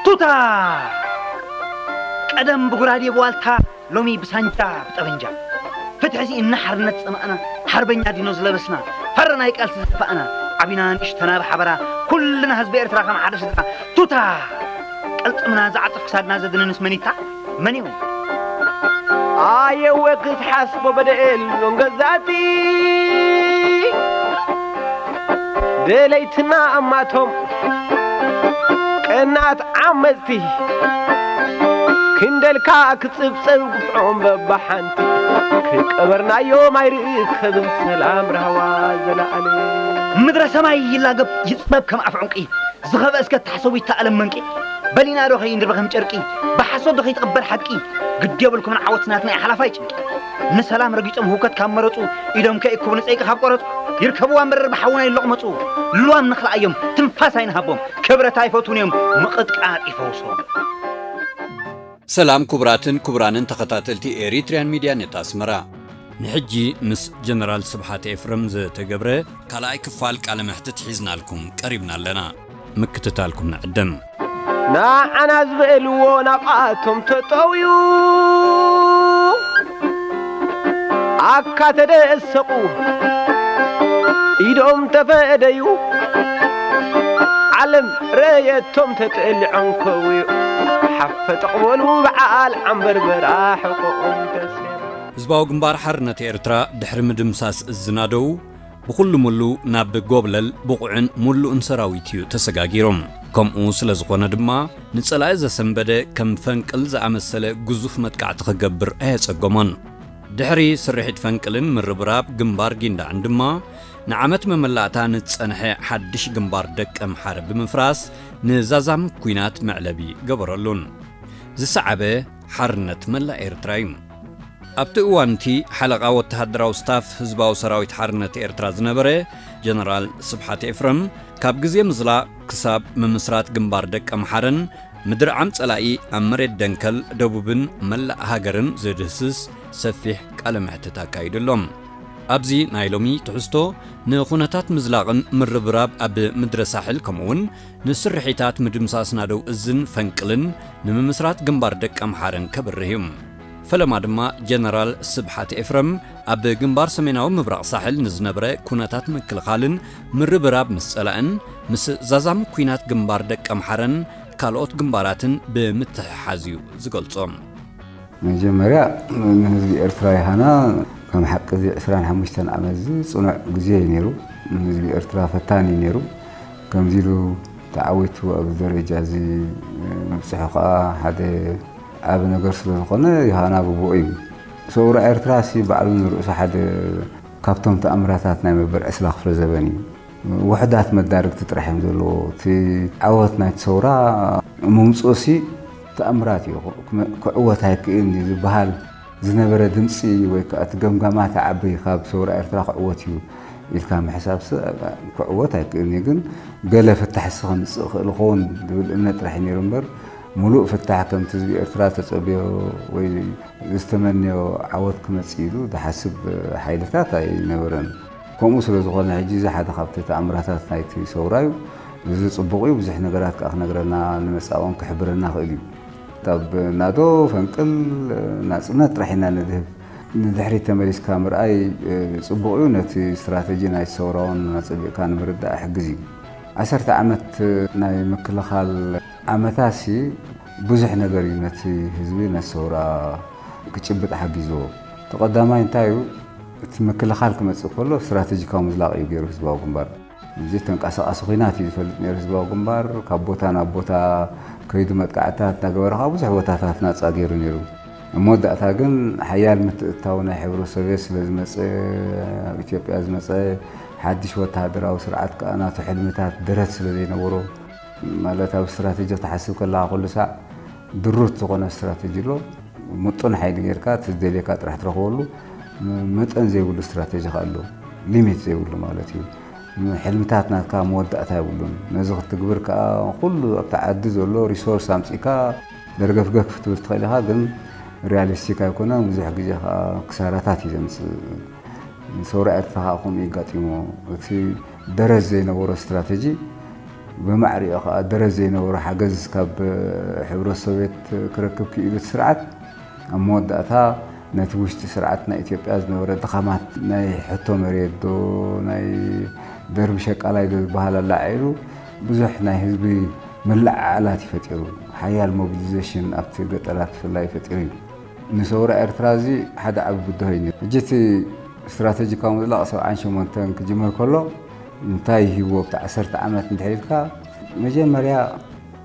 ቱታ! ቀደም ብጉራዴ ብዋልታ፣ ሎሚ ብሳንጃ ብጠበንጃ። ፍትሒ ስኢንና ሓርነት ጸማእና፣ ሓርበኛ ዲኖ ዝለበስና፣ ፈረ ናይ ቃልሲ ዝደፋእና፣ ዓቢና ንእሽተና ብሓበራ፣ ኩልና ህዝቢ ኤርትራ ከም ሓደ ስድራ። ቱታ! ቅልጽምና ዝዓጽፍ ክሳድና ዘድንንስ መኒታ? መን እዩ? ኣየወ ክትሓስቦ በደኤሎም ገዛእቲ ደለይትና ኣማቶም ቀናት ዓመፅቲ ክንደልካ ክፅብፀብ ግፍዖም በባሓንቲ ክቀበርናዮም ኣይርከብን ሰላም ራህዋ ዘለኣለ ምድረ ሰማይ ይላገብ ይፅበብ ከም ኣፍ ዕንቂ ዝኸበ እስከ ተሓሰቡ ይተኣለም መንቂ በሊና ዶ ከይንርበ ከም ጨርቂ ብሓሶት ዶ ከይትቕበር ሓቂ ግዲ የብልኩምን ዓወት ናትና ሓላፋይ ጭንቂ ንሰላም ረጊጾም ህውከት ካብ መረጹ ኢዶም ከይእክቡ ንጸይቂ ካብ ቆረጹ ይርከብዋ መረር ብሓውና ይለቕመጹ ልዋም ንኽልኣዮም ትንፋስ ኣይንሃቦም ክብረት ኣይፈትውን እዮም ምቕጥቃጥ ይፈውሶም። ሰላም ክቡራትን ክቡራንን ተኸታተልቲ ኤሪትሪያን ሚድያ ኔት ኣስመራ። ንሕጂ ምስ ጀነራል ስብሓት ኤፍረም ዝተገብረ ካልኣይ ክፋል ቃለ መሕትት ሒዝናልኩም ቀሪብና ኣለና። ምክትታልኩም ንዕድም። ንዓና ዝበልዎ ናብኣቶም ተጠውዩ ኣካ ተደሰቑ ኢዶም ተፈደዩ ዓለም ረየቶም ተጠሊዖም ከውዩ ሓፈጠቕ በሉ በዓል ዓንበርበራ ሕቆኦም ተሰ ህዝባዊ ግንባር ሓርነት ኤርትራ ድሕሪ ምድምሳስ እዝናደው ብኹሉ ምሉ ናብ ጎብለል ብቑዕን ምሉእን ሰራዊት እዩ ተሰጋጊሩ። ከምኡ ስለ ዝኾነ ድማ ንጸላኢ ዘሰንበደ ከም ፈንቅል ዝኣመሰለ ግዙፍ መጥቃዕቲ ክገብር ኣየጸገሞን። ድሕሪ ስርሒት ፈንቅልን ምርብራብ ግንባር ጊንዳዕን ድማ ንዓመት መመላእታ ንጸንሐ ሓድሽ ግንባር ደቀምሓረ ብምፍራስ ንዛዛም ኲናት መዕለቢ ገበረሉን። ዝሰዓበ ሓርነት መላእ ኤርትራ እዩ። ኣብቲ እዋን እቲ ሓለቓ ወተሃደራዊ ስታፍ ህዝባዊ ሰራዊት ሓርነት ኤርትራ ዝነበረ ጀነራል ስብሓት ኤፍረም ካብ ግዜ ምዝላቕ ክሳብ ምምስራት ግንባር ደቀምሓረን ምድርዓም ጸላኢ ኣብ መሬት ደንከል ደቡብን መላእ ሃገርን ዘድህስስ ሰፊሕ ቃለ መሕትት ኣካይዱ ኣሎ። ኣብዚ ናይ ሎሚ ትሕዝቶ ንኹነታት ምዝላቕን ምርብራብ ኣብ ምድረ ሳሕል ከምኡውን ንስርሒታት ምድምሳስ ናደው እዝን ፈንቅልን ንምምስራት ግንባር ደቀምሓረን ከብርህ እዩ። ፈለማ ድማ ጀነራል ስብሓት ኤፍረም ኣብ ግንባር ሰሜናዊ ምብራቕ ሳሕል ንዝነበረ ኩነታት ምክልኻልን ምርብራብ ምስ ጸላእን ምስ ዛዛም ኲናት ግንባር ደቀምሓረን ካልኦት ግንባራትን ብምትሕሓዝ እዩ ዝገልጾ። መጀመርያ ንህዝቢ ኤርትራ ይሃና ከም ሓቂ እዚ ዕስራን ሓሙሽተን ዓመት እዚ ጽኑዕ ግዜ እዩ ነይሩ። ንህዝቢ ኤርትራ ፈታኒ እዩ ነይሩ። ከምዚ ኢሉ ተዓዊቱ ኣብዚ ደረጃ እዚ ምብጽሑ ከኣ ሓደ ዓቢ ነገር ስለ ዝኾነ ይሃና ግቡኡ እዩ። ሰውራ ኤርትራ ሲ ባዕሉ ንርእሱ ሓደ ካብቶም ተኣምራታት ናይ መበል ዕስራ ክፍለ ዘበን እዩ። ውሑዳት መዳርግቲ ጥራሕ እዮም ዘለዎ። እቲ ዓወት ናይቲ ሰውራ ምምፅኡሲ ተኣምራት እዩ። ክዕወት ኣይክእልን እዩ ዝበሃል ዝነበረ ድምፂ ወይ ከዓ እቲ ገምጋማት ዓቢ ካብ ሰውራ ኤርትራ ክዕወት እዩ ኢልካ ምሕሳብሲ ክዕወት ኣይክእልን እዩ። ግን ገለ ፍታሕሲ ከምፅእ ይኽእል ይኸውን ዝብል እምነት ጥራሕ እዩ ነይሩ እምበር፣ ሙሉእ ፍታሕ ከምቲ ህዝቢ ኤርትራ ተጸብዮ ወይ ዝተመንዮ ዓወት ክመጽእ ኢሉ ዝሓስብ ሓይልታት ኣይነበረን። ከምኡ ስለ ዝኾነ፣ ሕጂ እዚ ሓደ ካብቲ ተኣምራታት ናይቲ ሰውራ እዩ። እዚ ጽቡቕ እዩ። ብዙሕ ነገራት ከኣ ክነግረና፣ ንመጻኢ እውን ክሕብረና ክእል እዩ። ካብ ናዶ፣ ፈንቅል፣ ናጽነት ጥራሕ ኢና ንድህብ። ንድሕሪት ተመሊስካ ምርኣይ፣ እ፣ ጽቡቕ እዩ። ነቲ ስትራተጂ ናይቲ ሰውራ እውን ኣጸቢቕካ ንምርዳእ ይሕግዝ እዩ። ዓሰርተ ዓመት ናይ ምክልኻል ዓመታሲ ብዙሕ ነገር እዩ ነቲ ህዝቢ፣ ነቲ ሰውራ ክጭብጥ ሓጊዝዎ። እቲ ቀዳማይ እንታይ እዩ? እቲ ምክልኻል ክመጽእ ከሎ ስትራተጂካዊ ምዝላቕ እዩ ገይሩ ህዝባዊ ግንባር። እዚ ተንቀሳቓሲ ኲናት እዩ ዝፈልጥ ነይሩ ህዝባዊ ግንባር። ካብ ቦታ ናብ ቦታ ከይዱ መጥቃዕትታት እናገበረ፣ ካብ ብዙሕ ቦታታት ናጻ ገይሩ ነይሩ። ኣብ መወዳእታ ግን ሓያል ምትእትታው ናይ ሕብረት ሶቭየት ስለ ዝመጸ፣ ኣብ ኢትዮጵያ ዝመጸ ሓድሽ ወተሃደራዊ ስርዓት ከኣ ናቱ ሕልምታት ደረት ስለ ዘይነበሮ፣ ማለት ኣብ ስትራተጂ ክትሓስብ ከለኻ ኩሉ ሳዕ ድሩት ዝኾነ ስትራተጂ ኣሎ። ምጡን ሓይሊ ጌርካ እቲ ዝደልየካ ጥራሕ ትረኽበሉ መጠን ዘይብሉ ስትራተጂ ከኣ ኣሎ። ሊሚት ዘይብሉ ማለት እዩ። ሕልምታት ናትካ መወዳእታ የብሉን። ነዚ ክትግብር ከኣ ኩሉ ኣብቲ ዓዲ ዘሎ ሪሶርስ ኣምጺእካ ደርገፍገፍ ክትብል ትኽእል ኢኻ፣ ግን ሪያሊስቲክ ኣይኮነን። ብዙሕ ግዜ ከኣ ክሳራታት እዩ ዘምጽእ። ንሰውራ ኤርትራ ከኣ ከምኡ እዩ ኣጋጢሞ። እቲ ደረት ዘይነበሮ ስትራተጂ ብማዕሪኡ ከዓ ደረት ዘይነበሮ ሓገዝ ካብ ሕብረት ሶቪየት ክረክብ ክኢሉ እቲ ስርዓት ኣብ መወዳእታ ነቲ ውሽጢ ስርዓት ናይ ኢትዮጵያ ዝነበረ ድኻማት ናይ ሕቶ መሬት ዶ ናይ ደርቢ ሸቃላይ ዶ ዝበሃል ኣላዒሉ ብዙሕ ናይ ህዝቢ ምልዕዓላት እዩ ፈጢሩ። ሓያል ሞቢሊዜሽን ኣብቲ ገጠራት ብፍላይ ፈጢሩ እዩ። ንሰውራ ኤርትራ እዚ ሓደ ዓቢ ብድሆ እዩ። ሕጂ እቲ ስትራተጂካዊ ምዝላቕ ሰብዓን ሸሞንተን ክጅምር ከሎ እንታይ ይህብዎ ኣብቲ ዓሰርተ ዓመት እንድሕር ኢልካ መጀመርያ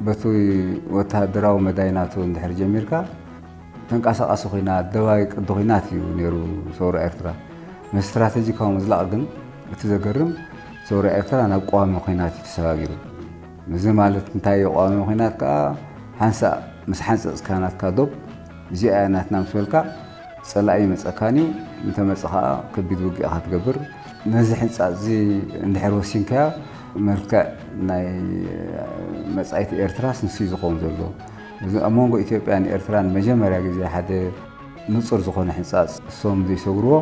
በቲ ወተሃደራዊ መዳይ ናቱ እንድሕር ጀሚርካ ተንቀሳቓሲ ኹናት ደባይ ቅዲ ኹናት እዩ ነይሩ ሰውራ ኤርትራ። ምስ ስትራተጂካዊ ምዝላቕ ግን እቲ ዘገርም ሰውራ ኤርትራ ናብ ቀዋሚ ኹናት እዩ ተሰጋጊሩ። እዚ ማለት እንታይ እዩ ቀዋሚ ኹናት ከዓ ሓንሳእ ምስ ሓንፀፅካ ናትካ ዶብ እዚኣ እያ ናትና ምስ በልካ ፀላኢ ይመፀካን እዩ። እንተመፀ ከዓ ከቢድ ውግእ ኢኻ ትገብር። ነዚ ሕንፃፅ እዚ እንድሕር ወሲንካዮ መልክዕ ናይ መፃኢት ኤርትራስ ንሱ እዩ ዝኸውን ዘሎ። እዚ ኣብ መንጎ ኢትዮጵያን ኤርትራን መጀመርያ ግዜ ሓደ ንፁር ዝኾነ ሕንፃፅ እሶም ዘይሰግርዎ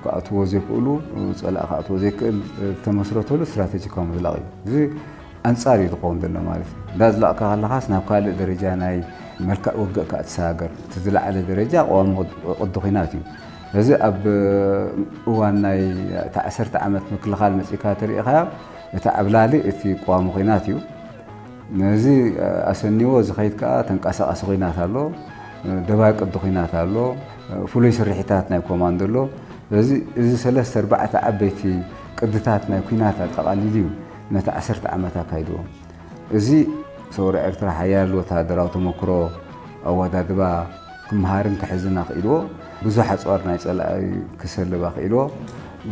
ክኣትዎ ዘይክእሉ ፀላእ ክኣትዎ ዘይክእል ዝተመስረተሉ ስትራቴጂካዊ ምዝላቕ እዩ። እዚ ኣንፃር እዩ ዝኸውን ዘሎ ማለት እዩ። እንዳዝላቕካ ከለኻስ ናብ ካልእ ደረጃ ናይ መልክዕ ውግእ ከዓ ትሰጋገር። እቲ ዝለዓለ ደረጃ ቀዋሚ ቅዲ ኹናት እዩ። እዚ ኣብ እዋን ናይ እቲ ዓሰርተ ዓመት ምክልኻል መፂእካ ተሪኢኻዮ እቲ ዓብላሊ እቲ ቀዋሚ ኹናት እዩ። ነዚ ኣሰኒዎ ዝኸይድ ከዓ ተንቀሳቓሲ ኹናት ኣሎ፣ ደባይ ቅዲ ኹናት ኣሎ፣ ፍሉይ ስርሒታት ናይ ኮማንዶ ኣሎ። ስለዚ እዚ ሰለስተ ኣርባዕተ ዓበይቲ ቅድታት ናይ ኲናት ኣጠቓሊሉ እዩ ነቲ ዓሰርተ ዓመት ኣካይድዎ። እዚ ሰውራ ኤርትራ ሓያል ወተሃደራዊ ተመክሮ ኣወዳድባ ክምሃርን ክሕዝን ኣኽኢልዎ። ብዙሕ ኣፅዋር ናይ ፀላኢ ክሰልብ ኣኽኢልዎ።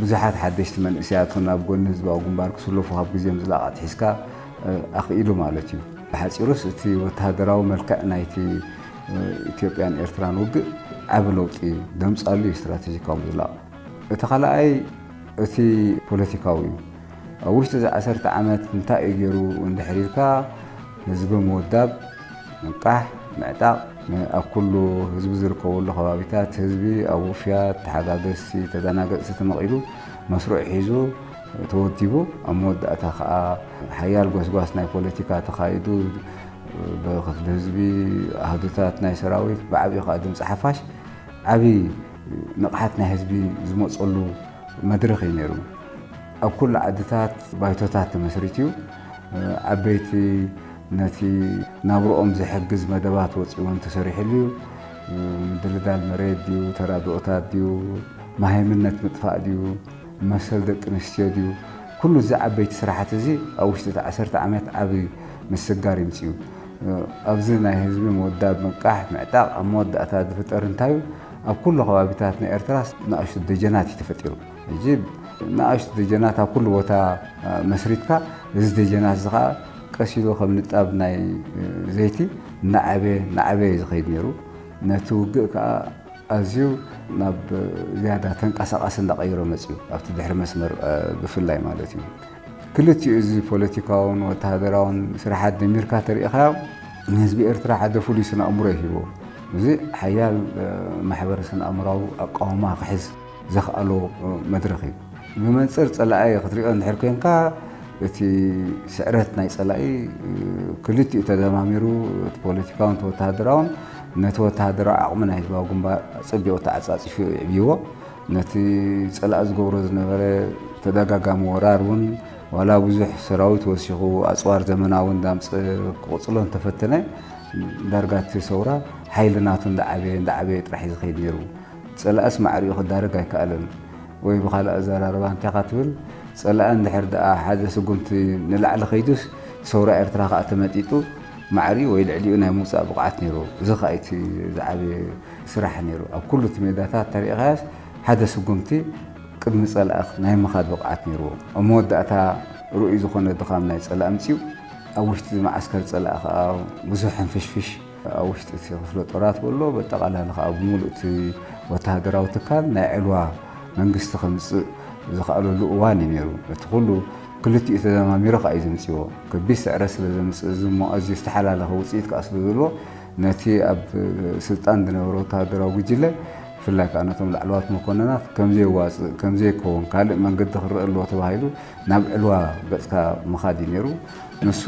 ብዙሓት ሓደሽቲ መንእሰያት ናብ ጎኒ ህዝባዊ ግንባር ክስለፉ ካብ ግዜ ምዝላቕ ኣትሒዝካ ኣኽኢሉ ማለት እዩ። ብሓፂሩስ እቲ ወተሃደራዊ መልክዕ ናይቲ ኢትዮጵያን ኤርትራን ውግእ ዓቢ ለውጢ ደምፃሉ እዩ ስትራቴጂካዊ ምዝላቕ። እቲ ካልኣይ እቲ ፖለቲካዊ እዩ። ኣብ ውሽጢ እዚ ዓሰርተ ዓመት እንታይ እዩ ገይሩ እንድሕር ኢልካ ህዝቢ ምውዳብ፣ ምንቃሕ፣ ምዕጣቕ፣ ኣብ ኩሉ ህዝቢ ዝርከበሉ ከባቢታት ህዝቢ ኣብ ውፍያት፣ ተሓጋገዝቲ፣ ተደናገፅቲ ተመቒሉ መስርዑ ሒዙ ተወዲቡ ኣብ መወዳእታ ከዓ ሓያል ጎስጓስ ናይ ፖለቲካ ተኻይዱ ብክፍሊ ህዝቢ ኣህዱታት ናይ ሰራዊት ብዓብዩ ከዓ ድምፂ ሓፋሽ ዓብዪ ንቕሓት ናይ ህዝቢ ዝመፀሉ መድረኽ እዩ ነይሩ። ኣብ ኩሉ ዓድታት ባይቶታት ተመስሪቱ እዩ። ዓበይቲ ነቲ ናብርኦም ዝሕግዝ መደባት ወፂኡ እውን ተሰሪሕሉ እዩ። ምድልዳል መሬት ድዩ፣ ተራድኦታት ድዩ፣ መሃይምነት ምጥፋእ ድዩ፣ መሰል ደቂ ኣንስትዮ ድዩ፣ ኩሉ እዚ ዓበይቲ ስራሓት እዚ ኣብ ውሽጢ እቲ ዓሰርተ ዓመት ዓቢ ምስጋር ይምፅኡ። ኣብዚ ናይ ህዝቢ ምውዳብ፣ ምንቃሕ፣ ምዕጣቕ ኣብ መወዳእታ ዝፍጠር እንታይ እዩ? ኣብ ኩሉ ከባቢታት ናይ ኤርትራ ንኣሽቱ ደጀናት እዩ ተፈጢሩ። ሕጂ ንኣሽቱ ደጀናት ኣብ ኩሉ ቦታ መስሪትካ፣ እዚ ደጀናት እዚ ከዓ ቀስ ኢሉ ከም ንጣብ ናይ ዘይቲ እናዓበየ እናዓበየ እዩ ዝኸይድ ነይሩ። ነቲ ውግእ ከዓ ኣዝዩ ናብ ዝያዳ ተንቀሳቓሲ እንዳቐይሮ መፅዩ ኣብቲ ድሕሪ መስመር ብፍላይ ማለት እዩ። ክልቲኡ እዚ ፖለቲካውን ወተሃደራውን ስራሓት ደሚርካ ተሪኢኻዮ ንህዝቢ ኤርትራ ሓደ ፍሉይ ስነ ኣእምሮ ይሂቦ። እዚ ሓያል ማሕበረ ስነ ኣእምራዊ ኣቃውማ ክሕዝ ዘኽኣሎ መድረኽ እዩ። ብመንፅር ፀላኢ ክትሪኦ እንድሕር ኮንካ እቲ ስዕረት ናይ ፀላኢ ክልቲኡ ተደማሚሩ እቲ ፖለቲካውን እቲ ወተሃደራውን ነቲ ወተሃደራዊ ዓቕሚ ናይ ህዝባዊ ግንባር ኣፀቢቑ ተዓፃፂፉ የዕብይዎ። ነቲ ፀላኢ ዝገብሮ ዝነበረ ተደጋጋሚ ወራር እውን ዋላ ብዙሕ ሰራዊት ወሲኹ ኣፅዋር ዘመናዊ እንዳምፀ ክቕፅሎ እንተፈተነ ዳርጋ እቲ ሰውራ ሓይሊ ናቱ እንዳዓበየ እንዳዓበየ ጥራሕ እዩ ዝኸይድ ነይሩ። ፀላእስ ማዕሪኡ ክዳረግ ኣይከኣለን። ወይ ብኻልእ ኣዘራርባ እንታይ ኢኻ ትብል? ፀላኢ እንድሕር ደኣ ሓደ ስጉምቲ ንላዕሊ ከይዱስ ሰውራ ኤርትራ ከዓ ተመጢጡ ማዕሪኡ ወይ ልዕሊኡ ናይ ምውፃእ ብቕዓት ነይሩ። እዚ ከዓ እቲ ዝዓበየ ስራሕ ነይሩ። ኣብ ኩሉ እቲ ሜዳታት ተሪኢኻያስ ሓደ ስጉምቲ ቅድሚ ፀላእኽ ናይ ምኻድ ብቕዓት ነይርዎ። ኣብ መወዳእታ ርኡይ ዝኾነ ድኻም ናይ ፀላእ ኣምፅኡ። ኣብ ውሽጢ መዓስከር ፀላእ ከዓ ብዙሕ ሕንፍሽፍሽ ኣብ ውሽጢ እቲ ክፍለ ጦራት ወሎ በጠቓላሊ ከዓ ብምሉእ እቲ ወተሃደራዊ ትካል ናይ ዕልዋ መንግስቲ ከምፅእ ዝኸኣለሉ እዋን እዩ ነይሩ። እቲ ኩሉ ክልቲኡ ተደማሚሩ ከዓ እዩ ዘምፅዎ። ከቢድ ስዕረት ስለ ዘምፅእ እዚ እሞ ኣዝዩ ዝተሓላለኸ ውፅኢት ከዓ ስለ ዘለዎ ነቲ ኣብ ስልጣን ዝነበረ ወተሃደራዊ ጉጅለ ብፍላይ ከዓ ነቶም ላዕለዋት መኮንናት ከምዘየዋፅእ፣ ከምዘይከውን፣ ካልእ መንገዲ ክረአ ኣለዎ ተባሂሉ ናብ ዕልዋ ገፅካ ምኻድ እዩ ነይሩ። ንሱ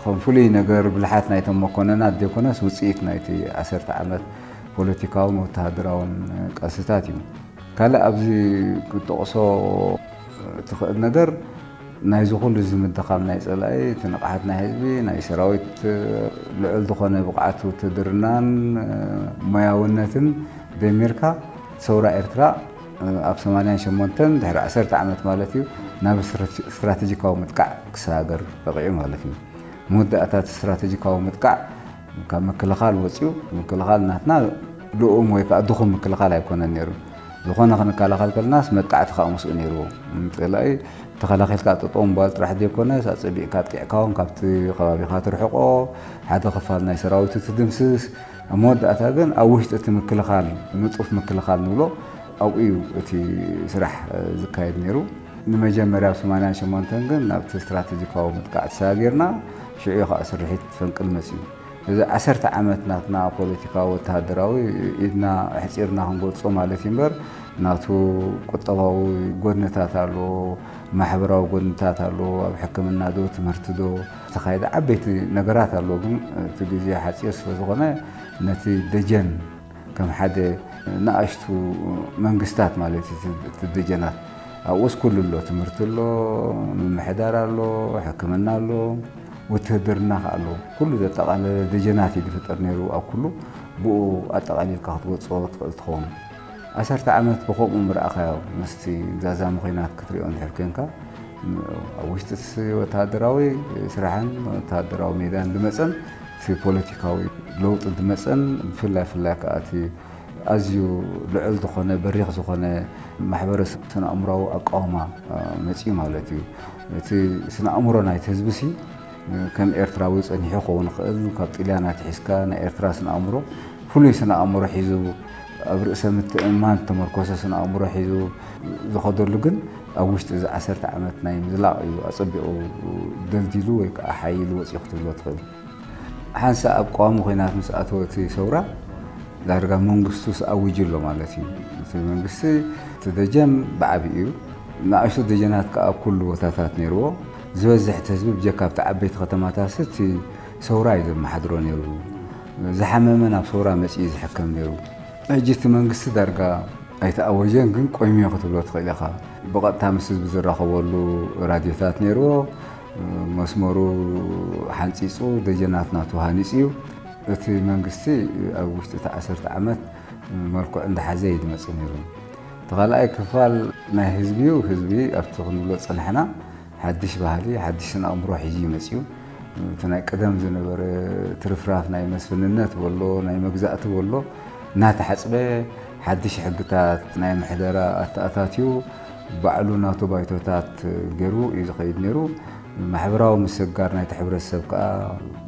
ከም ፍሉይ ነገር ብልሓት ናይቶም መኮንናት ዘይኮነስ ውፅኢት ናይቲ ዓሰርተ ዓመት ፖለቲካውን ወተሃደራውን ቃልስታት እዩ። ካልእ ኣብዚ ክትጠቕሶ ትኽእል ነገር ናይዚ ኩሉ እዚ ምድኻም ናይ ጸላኢ፣ እቲ ንቕሓት ናይ ህዝቢ፣ ናይ ሰራዊት ልዑል ዝኾነ ብቕዓት ውትድርናን ሞያውነትን ደሚርካ ሰውራ ኤርትራ ኣብ ሰማንያን ሸሞንተን ድሕሪ ዓሰርተ ዓመት ማለት እዩ ናብ ስትራቴጂካዊ ምጥቃዕ ክሰጋገር በቒዑ ማለት እዩ። መወዳእታ እቲ ስትራቴጂካዊ ምጥቃዕ ካብ ምክልኻል ወጺኡ፣ ምክልኻል ናትና ልኡም ወይ ከዓ ድኹም ምክልኻል ኣይኮነን ነይሩ። ዝኾነ ክንከላኸል ከለናስ መጥቃዕቲ ከዓ ምስኡ ነይርዎ። ጸላኢ ተኸላኺልካ ጠጠው ምባል ጥራሕ ዘይኮነስ፣ ኣጸቢቕካ ኣጥቂዕካ እውን ካብቲ ከባቢኻ ትርሕቆ፣ ሓደ ክፋል ናይ ሰራዊቱ ትድምስስ። ኣብ መወዳእታ ግን ኣብ ውሽጢ እቲ ምክልኻል ንጡፍ ምክልኻል ንብሎ ኣብኡ እዩ እቲ ስራሕ ዝካየድ ነይሩ። ንመጀመርያ ኣብ ሰማንያን ሸሞንተን ግን ናብቲ ስትራቴጂካዊ ምጥቃዕ ተሰጋጊርና፣ ሽዑ ከዓ ስርሒት ፈንቅል መፅዩ። እዚ ዓሰርተ ዓመት ናትና ፖለቲካዊ ወተሃደራዊ ኢድና ኣሕፂርና ክንገልፆ ማለት እዩ እምበር፣ ናቱ ቁጠባዊ ጎድንታት ኣሎ፣ ማሕበራዊ ጎድንታት ኣሎ፣ ኣብ ሕክምና ዶ ትምህርቲ ዶ ዝተኻየደ ዓበይቲ ነገራት ኣሎ። ግን እቲ ግዜ ሓፂር ስለ ዝኾነ ነቲ ደጀን ከም ሓደ ንኣሽቱ መንግስታት ማለት እዩ እቲ ደጀናት ኣብኡስ ኩሉ ኣሎ፣ ትምህርቲ ኣሎ፣ ምምሕዳር ኣሎ፣ ሕክምና ኣሎ፣ ውትህድርና ከኣ ኣሎ። ኩሉ ዘጠቓለለ ደጀናት እዩ ዝፍጠር ነይሩ ኣብ ኩሉ። ብኡ ኣጠቓሊልካ ክትገልጾ ትኽእል ትኸውን። ዓሰርተ ዓመት ብኸምኡ ምርኣኻዮ ምስቲ ዛዛሚ ኹናት ክትሪኦ እንድሕር ኮንካ ኣብ ውሽጢ እቲ ወተሃደራዊ ስራሕን ወተሃደራዊ ሜዳን ዝመጸን እቲ ፖለቲካዊ ለውጢ ዝመጸን ብፍላይ ፍላይ ከኣ እቲ ኣዝዩ ልዑል ዝኾነ በሪኽ ዝኾነ ማሕበረሰብ ስነ ኣእምራዊ ኣቃውማ መጺኡ ማለት እዩ። እቲ ስነ ኣእምሮ ናይቲ ህዝቢ ሲ ከም ኤርትራዊ ጸኒሑ ክኸውን ይኽእል። ካብ ጥልያን ኣትሒዝካ ናይ ኤርትራ ስነ ኣእምሮ ፍሉይ ስነ ኣእምሮ ሒዙ ኣብ ርእሰ ምትእምማን ተመርኮሰ ስነ ኣእምሮ ሒዙ ዝኸደሉ ግን ኣብ ውሽጢ እዚ ዓሰርተ ዓመት ናይ ምዝላቕ እዩ ኣጸቢቑ ደልዲሉ ወይ ከዓ ሓይሉ ወጺኡ ክትብሎ ትኽእል። ሓንሳእ ኣብ ቀዋሚ ኹናት ምስ ኣተወ እቲ ሰውራ ዳርጋ መንግስቱስ ኣዊጁ ኣሎ ማለት እዩ። እቲ መንግስቲ እቲ ደጀን ብዓቢኡ እዩ። ንኣሽቱ ደጀናት ከኣ ኣብ ኩሉ ቦታታት ነይርዎ። ዝበዝሕ እቲ ህዝቢ ብጀካ ኣብቲ ዓበይቲ ከተማታት እቲ ሰውራ እዩ ዘመሓድሮ ነይሩ። ዝሓመመ ናብ ሰውራ መጺኡ ዝሕከም ነይሩ። ሕጂ እቲ መንግስቲ ዳርጋ ኣይተኣወጀን፣ ግን ቆይምዮ ክትብሎ ትኽእል ኢኻ። ብቐጥታ ምስ ህዝቢ ዝራኸበሉ ራድዮታት ነይርዎ። መስመሩ ሓንጺጹ፣ ደጀናት ናቱ ሃኒጹ እዩ። እቲ መንግስቲ ኣብ ውሽጢ እቲ ዓሰርተ ዓመት መልክዑ እንዳሓዘ እዩ ዝመጽእ ነይሩ። እቲ ካልኣይ ክፋል ናይ ህዝቢ እዩ። ህዝቢ ኣብቲ ክንብሎ ዝጸናሕና ሓድሽ ባህሊ፣ ሓድሽ ስነ ኣእምሮ ሒዙ እዩ መጺኡ። እቲ ናይ ቀደም ዝነበረ ትርፍራፍ ናይ መስፍንነት በሎ፣ ናይ መግዛእቲ በሎ፣ እናተሓጽበ ሓድሽ ሕግታት ናይ ምሕደራ ኣተኣታትዩ ባዕሉ ናቱ ባይቶታት ገይሩ እዩ ዝኸይድ ነይሩ። ማሕበራዊ ምስግጋር ናይቲ ሕብረተሰብ ከኣ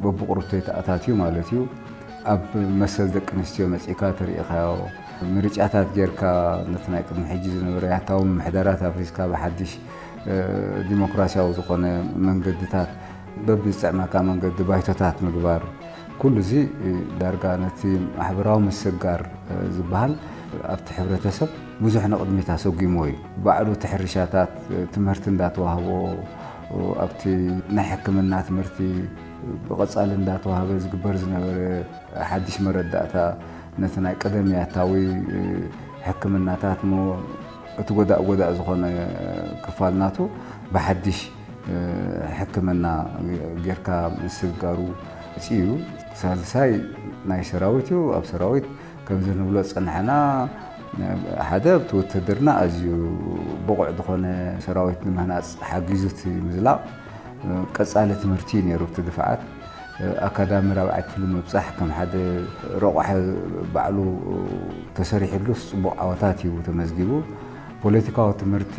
በብቕርብቱ የተኣታትዩ ማለት እዩ። ኣብ መሰል ደቂ ኣንስትዮ መጺእካ ተሪኢኻዮ። ምርጫታት ጌርካ ነቲ ናይ ቅድሚ ሕጂ ዝነበረ ያታዊ ምምሕዳራት ኣፍሪስካ ብሓድሽ፣ እ፣ ዲሞክራሲያዊ ዝኾነ መንገድታት በብዝጥዕመካ መንገዲ ባይቶታት ምግባር። ኩሉ እዚ፣ እ፣ ዳርጋ ነቲ ማሕበራዊ ምስግጋር፣ እ፣ ዝበሃል ኣብቲ ሕብረተሰብ ብዙሕ ንቕድሚት ኣሰጒምዎ እዩ። ባዕሉ እቲ ሕርሻታት፣ እ፣ ትምህርቲ እንዳተዋህቦ፣ እ፣ ኣብቲ ናይ ሕክምና ትምህርቲ ብቐጻሊ እንዳተዋህበ ዝግበር ዝነበረ ሓድሽ መረዳእታ ነቲ ናይ ቀደም ያታዊ ሕክምናታት እሞ እቲ ጎዳእ ጎዳእ ዝኾነ ክፋል ናቱ ብሓድሽ ሕክምና ጌርካ ምስግጋሩ እዩ። ሳልሳይ ናይ ሰራዊት እዩ። ኣብ ሰራዊት ከምዚ ንብሎ ዝጸናሕና ሓደ ኣብቲ ውትድርና ኣዝዩ ብቑዕ ዝኾነ ሰራዊት ንምህናጽ ሓጊዙ እቲ ምዝላቕ ቀጻሊ ትምህርቲ እዩ ነይሩ። እቲ ድፍዓት ኣካዳሚ ራብዓይ ክፍሊ ምብጻሕ ከም ሓደ ረቑሐ ባዕሉ ተሰሪሕሉስ ጽቡቕ ዓወታት እዩ ተመዝጊቡ። ፖለቲካዊ ትምህርቲ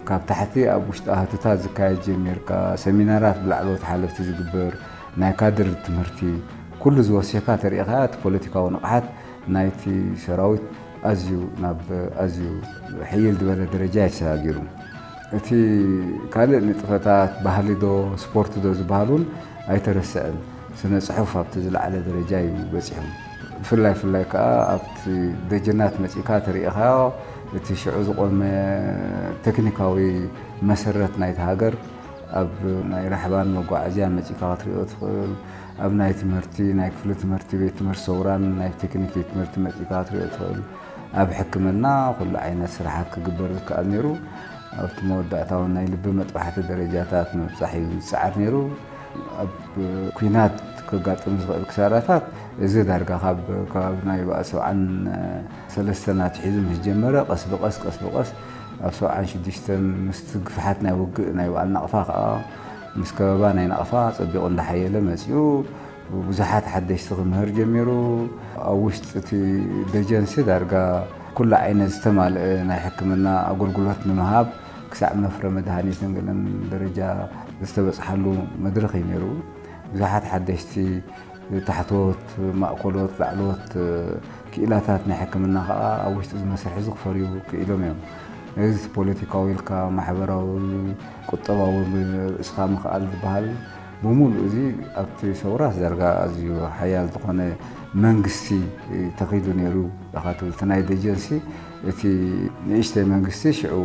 ካብ ታሕቲ ኣብ ውሽጢ ኣህትታት ዝካየድ ጀሚርካ፣ ሰሚናራት ብላዕለዎት ሓለፍቲ ዝግበር፣ ናይ ካድር ትምህርቲ፣ ኩሉ ዝወሲኽካ ተሪኢኻዮ እቲ ፖለቲካዊ ንቕሓት ናይቲ ሰራዊት ኣዝዩ ናብ ኣዝዩ ሕይል ዝበለ ደረጃ እዩ ተሰጋጊሩ። እቲ ካልእ ንጥፈታት፣ ባህሊ ዶ ስፖርት ዶ ዝበሃል እውን ኣይተረስዕን። ስነ ጽሑፍ ኣብቲ ዝለዓለ ደረጃ እዩ በጺሑ። ብፍላይ ፍላይ ከኣ ኣብቲ ደጀናት መጺእካ ተሪኢኻዮ፣ እቲ ሽዑ ዝቖመ ቴክኒካዊ መሰረት ናይቲ ሃገር ኣብ ናይ ራሕባን መጓዓዝያን መጺእካ ክትሪኦ ትኽእል። ኣብ ናይ ትምህርቲ፣ ናይ ክፍሊ ትምህርቲ፣ ቤት ትምህርቲ ሰውራን ናይ ቴክኒክ ቤት ትምህርቲ መጺእካ ክትሪኦ ትኽእል። ኣብ ሕክምና ኩሉ ዓይነት ስራሓት ክግበር ዝከኣል ነይሩ። ኣብቲ መወዳእታ እውን ናይ ልቢ መጥባሕቲ ደረጃታት ንምብጻሕ እዩ ዝጸዓር ነይሩ። ኣብ ኲናት ከጋጥም ዝኽእል ክሳራታት፣ እዚ ዳርጋ ካብ ከባቢ ናይ በዓል ሰብዓን ሰለስተን ኣትሒዙ ምስ ጀመረ፣ ቀስ ብቐስ፣ ቀስ ብቐስ ኣብ ሰብዓን ሽዱሽተን ምስቲ ግፍሓት ናይ ውግእ ናይ በዓል ናቕፋ ከኣ፣ ምስ ከበባ ናይ ናቕፋ ጸቢቑ እንዳሓየለ መጺኡ። ብዙሓት ሓደሽቲ ክምህር ጀሚሩ። ኣብ ውሽጢ እቲ ደጀንሲ ዳርጋ ኩሉ ዓይነት ዝተማልአ ናይ ሕክምና ኣገልግሎት ንምሃብ ክሳዕ መፍረ መድሃኒትን ገለን ደረጃ ዝተበጽሓሉ መድረኽ እዩ ነይሩ። ብዙሓት ሓደሽቲ ታሕቶት፣ ማእኮሎት፣ ላዕሎት ክኢላታት ናይ ሕክምና ከኣ ኣብ ውሽጢ እዚ መስርሕ እዚ ክፈርዩ ክኢሎም እዮም። እዚ ፖለቲካዊ ኢልካ ማሕበራዊ፣ ቁጠባዊ ርእስኻ ምኽኣል ዝበሃል ብምሉእ እዚ ኣብቲ ሰውራ ዳርጋ ኣዝዩ ሓያል ዝኾነ መንግስቲ ተኺሉ ነይሩ ኢኻ ትብል። እቲ ናይ ደጀንሲ እቲ ንእሽተይ መንግስቲ ሽዑ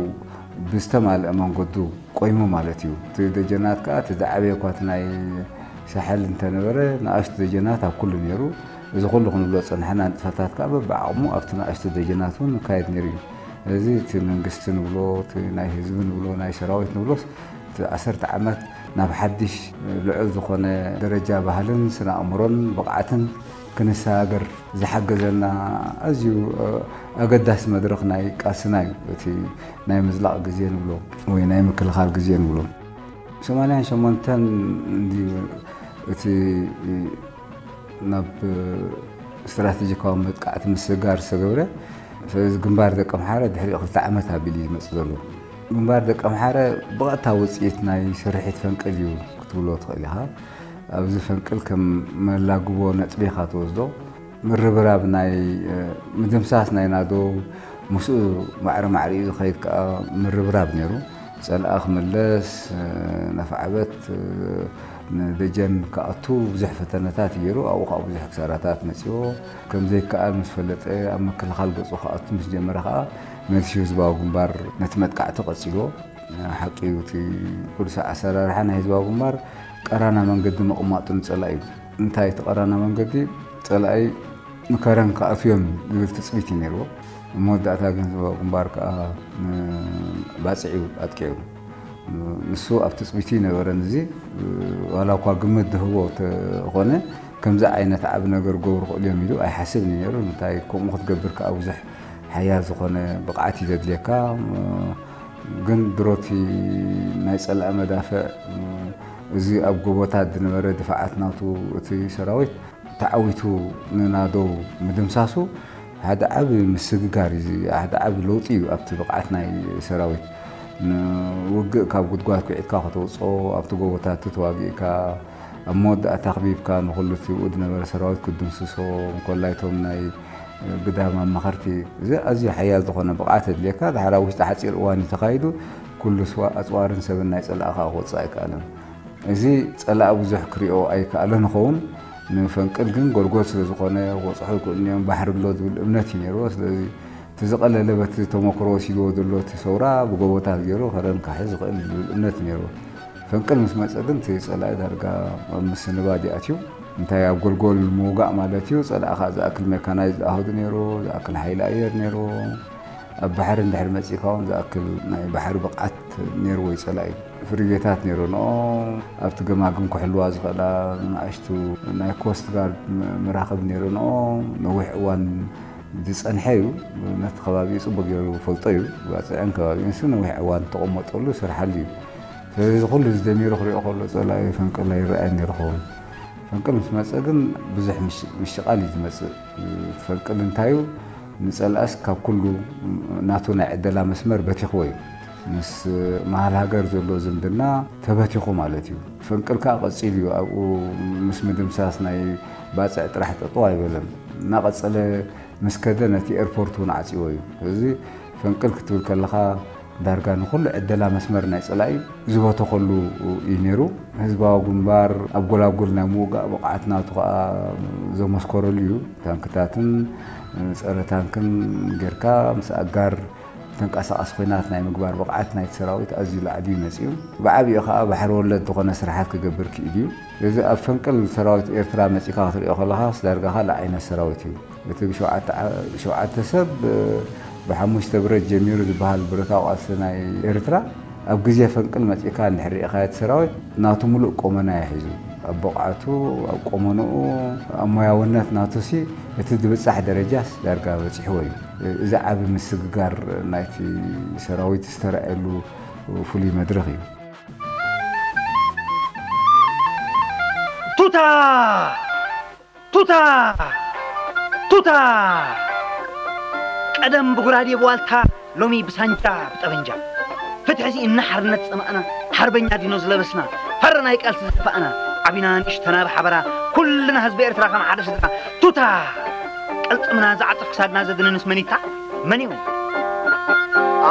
ብዝተማልአ መንገዱ ቆይሙ ማለት እዩ። እቲ ደጀናት ከኣ እቲ ዝዓበየ እኳ እቲ ናይ ሳሕል እንተነበረ ንኣሽቱ ደጀናት ኣብ ኩሉ ነይሩ። እዚ ኩሉ ክንብሎ ዝጸናሕና ንጥፈታት ከኣ በብዓቕሙ ኣብቲ ንኣሽቱ ደጀናት እውን ይካየድ ነይሩ እዩ። እዚ እቲ መንግስቲ ንብሎ፣ እቲ ናይ ህዝቢ ንብሎ፣ ናይ ሰራዊት ንብሎስ እቲ ዓሰርተ ዓመት ናብ ሓድሽ ልዑል ዝኾነ ደረጃ ባህልን ስነ ኣእምሮን ብቕዓትን ክንሰጋገር ዝሓገዘና ኣዝዩ ኣገዳሲ መድረኽ ናይ ቃልስና እዩ። እቲ ናይ ምዝላቕ ግዜ ንብሎ ወይ ናይ ምክልኻል ግዜ ንብሎ። ሰማንያን ሸሞንተን እንድዩ እቲ ናብ ስትራተጂካዊ መጥቃዕቲ ምስግጋር ዝተገብረ። ስለዚ ግንባር ደቀምሓረ ድሕሪ ክልተ ዓመት ኣቢሉ እዩ ዝመጽእ ዘሎ። ግንባር ደቀምሓረ ብቐጥታ ውጽኢት ናይ ስርሒት ፈንቅል እዩ ክትብሎ ትኽእል ኢኻ። ኣብዚ ፈንቅል ከም መላግቦ ነጥቢ ኢኻ ትወስዶ። ምርብራብ ናይ፣ እ፣ ምድምሳስ ናይ ናደው ምስኡ ማዕረ ማዕሪኡ ዝኸይድ ከኣ ምርብራብ ነይሩ። ጸላኢ ክምለስ፣ እ፣ ነፍዓበት፣ እ፣ ንደጀን ክኣቱ ብዙሕ ፈተነታት እዩ ገይሩ። ኣብኡ ከኣ ብዙሕ ክሳራታት መጺዎ። ከም ዘይከኣል ምስ ፈለጠ ኣብ ምክልኻል ገጹ ክኣቱ ምስ ጀመረ ከኣ መልሲ ህዝባዊ ግንባር ነቲ መጥቃዕቲ ቀጺልዎ። ሓቂ እዩ፣ እቲ ፖሊሲ ኣሰራርሓ ናይ ህዝባዊ ግንባር ቀራና መንገዲ ምቕማጡ ንጸላኢ እዩ። እንታይ እቲ ቀራና መንገዲ? ጸላኢ ንከረን ክኣትዉ እዮም ዝብል ትጽቢት እዩ ነይርዎ። ኣብ መወዳእታ ግን ህዝባዊ ግንባር ከኣ ንባጽዕ እዩ ኣጥቂዑ። ንሱ ኣብ ትጽቢቱ ይነበረን። እዚ ዋላ እኳ ግምት ዝህቦ ተኾነ፣ ከምዚ ዓይነት ዓቢ ነገር ክገብሩ ይኽእሉ እዮም ኢሉ ኣይሓስብን እዩ ነይሩ። እንታይ ከምኡ ክትገብር ከኣ ብዙሕ ሓያል ዝኾነ ብቕዓት እዩ ዘድልየካ። ግን ድሮቲ ናይ ጸላኢ መዳፍዕ፣ እዚ ኣብ ጎቦታት ዝነበረ ድፋዓት ናቱ እቲ ሰራዊት ተዓዊቱ ንናደው ምድምሳሱ ሓደ ዓቢ ምስግጋር እዩ። እዚ ሓደ ዓቢ ለውጢ እዩ ኣብቲ ብቕዓት ናይ ሰራዊት። ንውግእ ካብ ጉድጓድ ኩዒትካ ከተውጽኦ፣ ኣብቲ ጎቦታት ተዋጊእካ፣ ኣብ መወዳእታ ኣኽቢብካ ንኹሉ እቲ ብኡ ዝነበረ ሰራዊት ክትድምስሶ፣ እንኮላይ እቶም ናይ ግዳም ኣማኸርቲ፣ እዚ ኣዝዩ ሓያል ዝኾነ ብቕዓት የድልየካ። ድሓር ኣብ ውሽጢ ሓጺር እዋን እዩ ተኻይዱ። ኩሉ ስዋ-፣ ኣጽዋርን ሰብን ናይ ጸላእኻ ክወጽእ ኣይከኣለን። እዚ ጸላኢ ብዙሕ ክሪኦ ኣይከኣለን ይኸውን። ንፈንቅል ግን ጎልጎል ስለ ዝኾነ ክበጽሖ ይክእሉ እዮም፣ ባሕሪ ኣሎ ዝብል እምነት እዩ ነይርዎ። ስለዚ እቲ ዝቐለለ በቲ ተመክሮ ወሲድዎ ዘሎ እቲ ሰውራ ብጎቦታት ገይሩ ከረን ክሕዝ ይኽእል ዝብል እምነት እዩ ነይርዎ። ፈንቅል ምስ መጸ ግን እቲ ጸላኢ ዳርጋ ኣብ ምስንባድ እዩ ኣትዩ። እንታይ ኣብ ጎልጎል ምውጋእ ማለት እዩ፣ ጸላኢ ከኣ ዝኣክል ሜካናይዝድ ኣሃዱ ነይሩ፣ ዝኣክል ሓይሊ ኣየር ነይሩ። ኣብ ባሕሪ እንድሕር መጺእካ እውን ዝኣክል ናይ ባሕሪ ብቕዓት ነይርዎ እዩ ጸላኢ። ፍሪጌታት ነይረንኦ፣ ኣብቲ ገማግም ክሕልዋ ዝኽእላ ንኣሽቱ ናይ ኮስት ጋርድ ም-፣ መራኽብ ነይረንኦ። ነዊሕ እዋን ዝጸንሐ እዩ። ነቲ ከባቢኡ ጽቡቕ ገይሩ ይፈልጦ እዩ። ባጽዕን ከባቢኡን ሲ ነዊሕ እዋን ተቐመጠሉ፣ ይሰርሓሉ እዩ። ስለዚ እዚ ኩሉ እዚ ደሚሩ ክሪኦ ከሎ ጸላኢ ፈንቅል ኣይረኣየን ነይሩ ኸውን። ፈንቅል ምስ መጸ ግን ብዙሕ ምሽ-፣ ምሽቓል እዩ ዝመጽእ። እቲ ፈንቅል እንታይ እዩ? ንጸላእስ ካብ ኩሉ ናቱ ናይ ዕደላ መስመር በቲኽዎ እዩ። ምስ መሃል ሃገር ዘሎ ዝምድና ተበቲኹ ማለት እዩ። ፈንቅል ከኣ ቀጺሉ እዩ። ኣብኡ ምስ ምድምሳስ ናይ ባጽዕ ጥራሕ ጠጠው ኣይበለን። እናቐጸለ ምስ ከደ ነቲ ኤርፖርት እውን ዓጽዎ እዩ። ስለዚ ፈንቅል ክትብል ከለኻ ዳርጋ ንኹሉ ዕደላ መስመር ናይ ጸላኢ ዝበተኸሉ እዩ ነይሩ። ህዝባዊ ግንባር ኣብ ጎላጉል ናይ ምውጋእ ብቕዓት ናቱ ከኣ ዘመስከረሉ እዩ። ታንክታትን ጸረ ታንክን ጌርካ ምስ ኣጋር ተንቀሳቓሲ ኲናት ናይ ምግባር ብቕዓት ናይቲ ሰራዊት ኣዝዩ ላዕሊ እዩ መጺኡ። ብዓቢኡ ከኣ ባሕሪ ወለድ ዝኾነ ስራሓት ክገብር ክኢሉ እዩ። እዚ ኣብ ፈንቅል ሰራዊት ኤርትራ መጺእካ ክትሪኦ ከለኻስ ዳርጋ ካልእ ዓይነት ሰራዊት እዩ። እቲ ብሸውዓተ ዓ-፣ ብሸውዓተ ሰብ፣ እ፣ ብሓሙሽተ ብረት ጀሚሩ ዝበሃል ብረታዊ ቃልሲ ናይ ኤርትራ ኣብ ግዜ ፈንቅል መጺእካ እንድሕር ርኢኻዮ እቲ ሰራዊት ናቱ ምሉእ ቆመና እዩ ሒዙ። ኣብ ብቕዓቱ፣ ኣብ ቆመንኡ፣ ኣብ ሞያውነት ናቱሲ እቲ ዝብጻሕ ደረጃስ ዳርጋ በጺሕዎ እዩ። እዚ ዓቢ ምስግጋር ናይቲ ሰራዊት ዝተራእየሉ ፍሉይ መድረኽ እዩ። ቱታ! ቱታ! ቱታ! ቀደም ብጉራዴ ብዋልታ፣ ሎሚ ብሳንጃ ብጠበንጃ። ፍትሒ ስኢንና ሓርነት ዝጸማእና፣ ሓርበኛ ዲኖ ዝለበስና፣ ፈረ ናይ ቃልሲ ዝደፋእና፣ ዓቢና ንእሽተና ብሓበራ፣ ኩልና ህዝቢ ኤርትራ ከም ሓደ ስድራ። ቱታ! ቅልጽምና ዝዓጽፍ ክሳድና ዘድንንስ መኒታ? መን እዩ?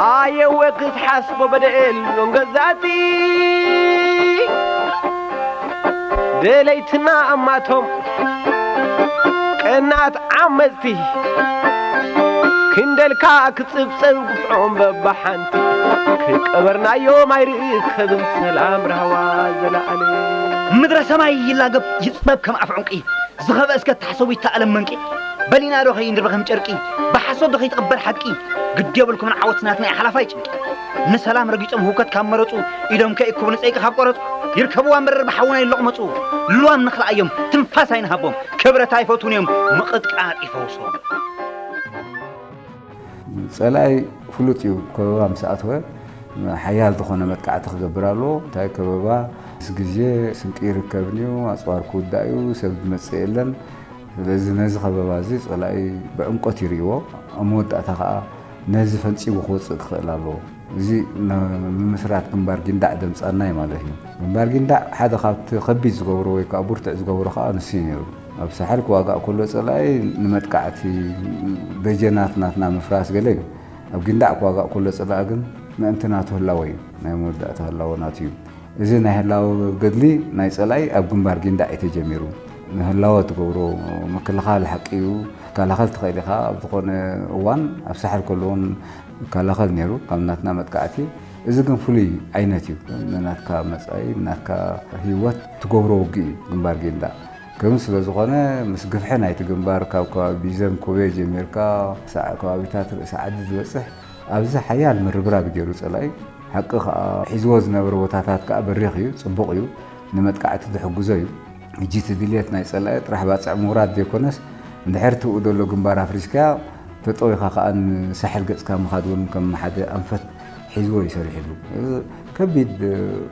ኣየወ ክትሓስቦ በደኤል ሎንገዛቲ ደለይትና ኣማቶም ቀናት ዓመጽቲ ክንደልካ ክጽብጸብ ግፍዖም በባሓንቲ ከይቀበርናዮም ኣይርከብን ሰላም ራህዋ ዘለኣለ ምድረ ሰማይ ይላገብ ይጽበብ ከም ኣፍ ዑንቂ ዝኸበ እስከ ተሓሰቡ ይተኣለም መንቂ በሊና ዶ ከይንርበ ከም ጨርቂ ብሓሶት ዶ ከይትቕበር ሓቂ ግዲ የብልኩምን ዓወት ናትና ሓላፋይ ጭንቂ ንሰላም ረጊጾም ህውከት ካብ መረጹ ኢዶም ከይእክቡ ንጸይቂ ካብ ቆረጹ ይርከብዋ መረር ብሓውና ይለቕመጹ ልዋም ንኽልኣዮም ትንፋስ ኣይንሃቦም ክብረት ኣይፈትውን እዮም ምቕጥቃጥ ይፈውሶም ጸላኢ ፍሉጥ እዩ። ከበባ ምስ ኣተወ ሓያል ዝኾነ መጥቃዕቲ ክገብር ኣለዎ። እንታይ ከበባ ምስ ግዜ ስንቂ ይርከብን እዩ፣ ኣጽዋር ክውዳእ እዩ፣ ሰብ ዝመጽእ የለን። ስለዚ ነዚ ከበባ እዚ ጸላኢ ብዕምቆት ይርእይዎ። ኣብ መወዳእታ ከኣ ነዚ ፈንጺሙ ክወጽእ ክኽእል ኣለዎ። እዚ ንምምስራት ግንባር ጊንዳዕ ደምጻና እዩ ማለት እዩ። ግንባር ጊንዳዕ ሓደ ካብቲ ከቢድ ዝገብሮ ወይ ከዓ ብርቱዕ ዝገብሮ ከዓ ንሱ እዩ ነይሩ። ኣብ ሳሕል ክዋጋእ ከሎ ጸላኢ ንመጥቃዕቲ ደጀናት ናትና ምፍራስ ገለ እዩ። ኣብ ጊንዳዕ ክዋጋእ ከሎ ጸላኢ ግን ምእንቲ ናቱ ህላወ እዩ። ናይ መወዳእታ ህላወ ናቱ እዩ። እዚ ናይ ህላወ ገድሊ ናይ ጸላኢ ኣብ ግንባር ጊንዳዕ እዩ ተጀሚሩ። ንህላወ ትገብሮ ምክልኻል ሓቂ እዩ። ትከላኸል ትኽእል ኢኻ። ኣብ ዝኾነ እዋን ኣብ ሳሕል ከሎ እውን ይከላኸል ነይሩ ካብ ናትና መጥቃዕቲ። እዚ ግን ፍሉይ ዓይነት እዩ። ንናትካ መጻኢ፣ ንናትካ ህይወት ትገብሮ ውግእ እዩ ግንባር ጊንዳዕ። ከምኡ ስለ ዝኾነ ምስ ግፍሒ ናይቲ ግንባር ካብ ከባቢ ቢዘን ኮቤ ጀሚርካ ክሳዕ ከባቢታት ርእሲ ዓዲ ዝበጽሕ ኣብዚ ሓያል ምርብራብ ገይሩ ጸላኢ። ሓቂ ከኣ ሒዝዎ ዝነበረ ቦታታት ከኣ በሪኽ እዩ፣ ጽቡቕ እዩ፣ ንመጥቃዕቲ ዝሕግዞ እዩ። ሕጂ እቲ ድልየት ናይ ጸላኢ ጥራሕ ባጽዕ ምውራድ ዘይኮነስ እንድሕር እቲ ብኡ ዘሎ ግንባር ኣፍሪስካዮ ተጠዊኻ ከኣ ንሳሕል ገጽካ ምኻድ እውን ከም ሓደ ኣንፈት ሒዝዎ እዩ ሰሪሕሉ። እዚ ከቢድ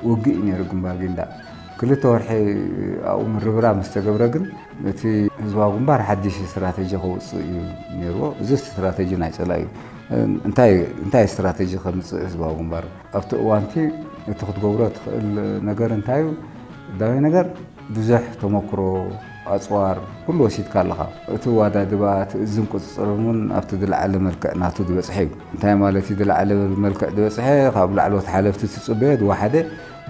ውግእ እዩ ነይሩ ግንባር ጊንዳዕ። ክልተ ወርሒ ኣብኡ ምርብራብ ምስ ተገብረ ግን እቲ ህዝባዊ ግንባር ሓድሽ ስትራተጂ ከውፅእ እዩ ነይርዎ። እዚ ስትራተጂ ናይ ፀላኢ እዩ። እንታይ እንታይ ስትራተጂ ከምፅእ ህዝባዊ ግንባር ኣብቲ እዋንቲ እቲ ክትገብሮ ትኽእል ነገር እንታይ እዩ? ቀዳማይ ነገር ብዙሕ ተመክሮ ኣፅዋር ኩሉ ወሲድካ ኣለኻ። እቲ ዋዳድባ እቲ እዝን ቁፅፅርን እውን ኣብቲ ዝለዓለ መልክዕ ናቱ ዝበፅሐ እዩ። እንታይ ማለት እዩ ዝለዓለ መልክዕ ዝበፅሐ? ካብ ላዕለዎት ሓለፍቲ ትፅበዮ ዝወሓደ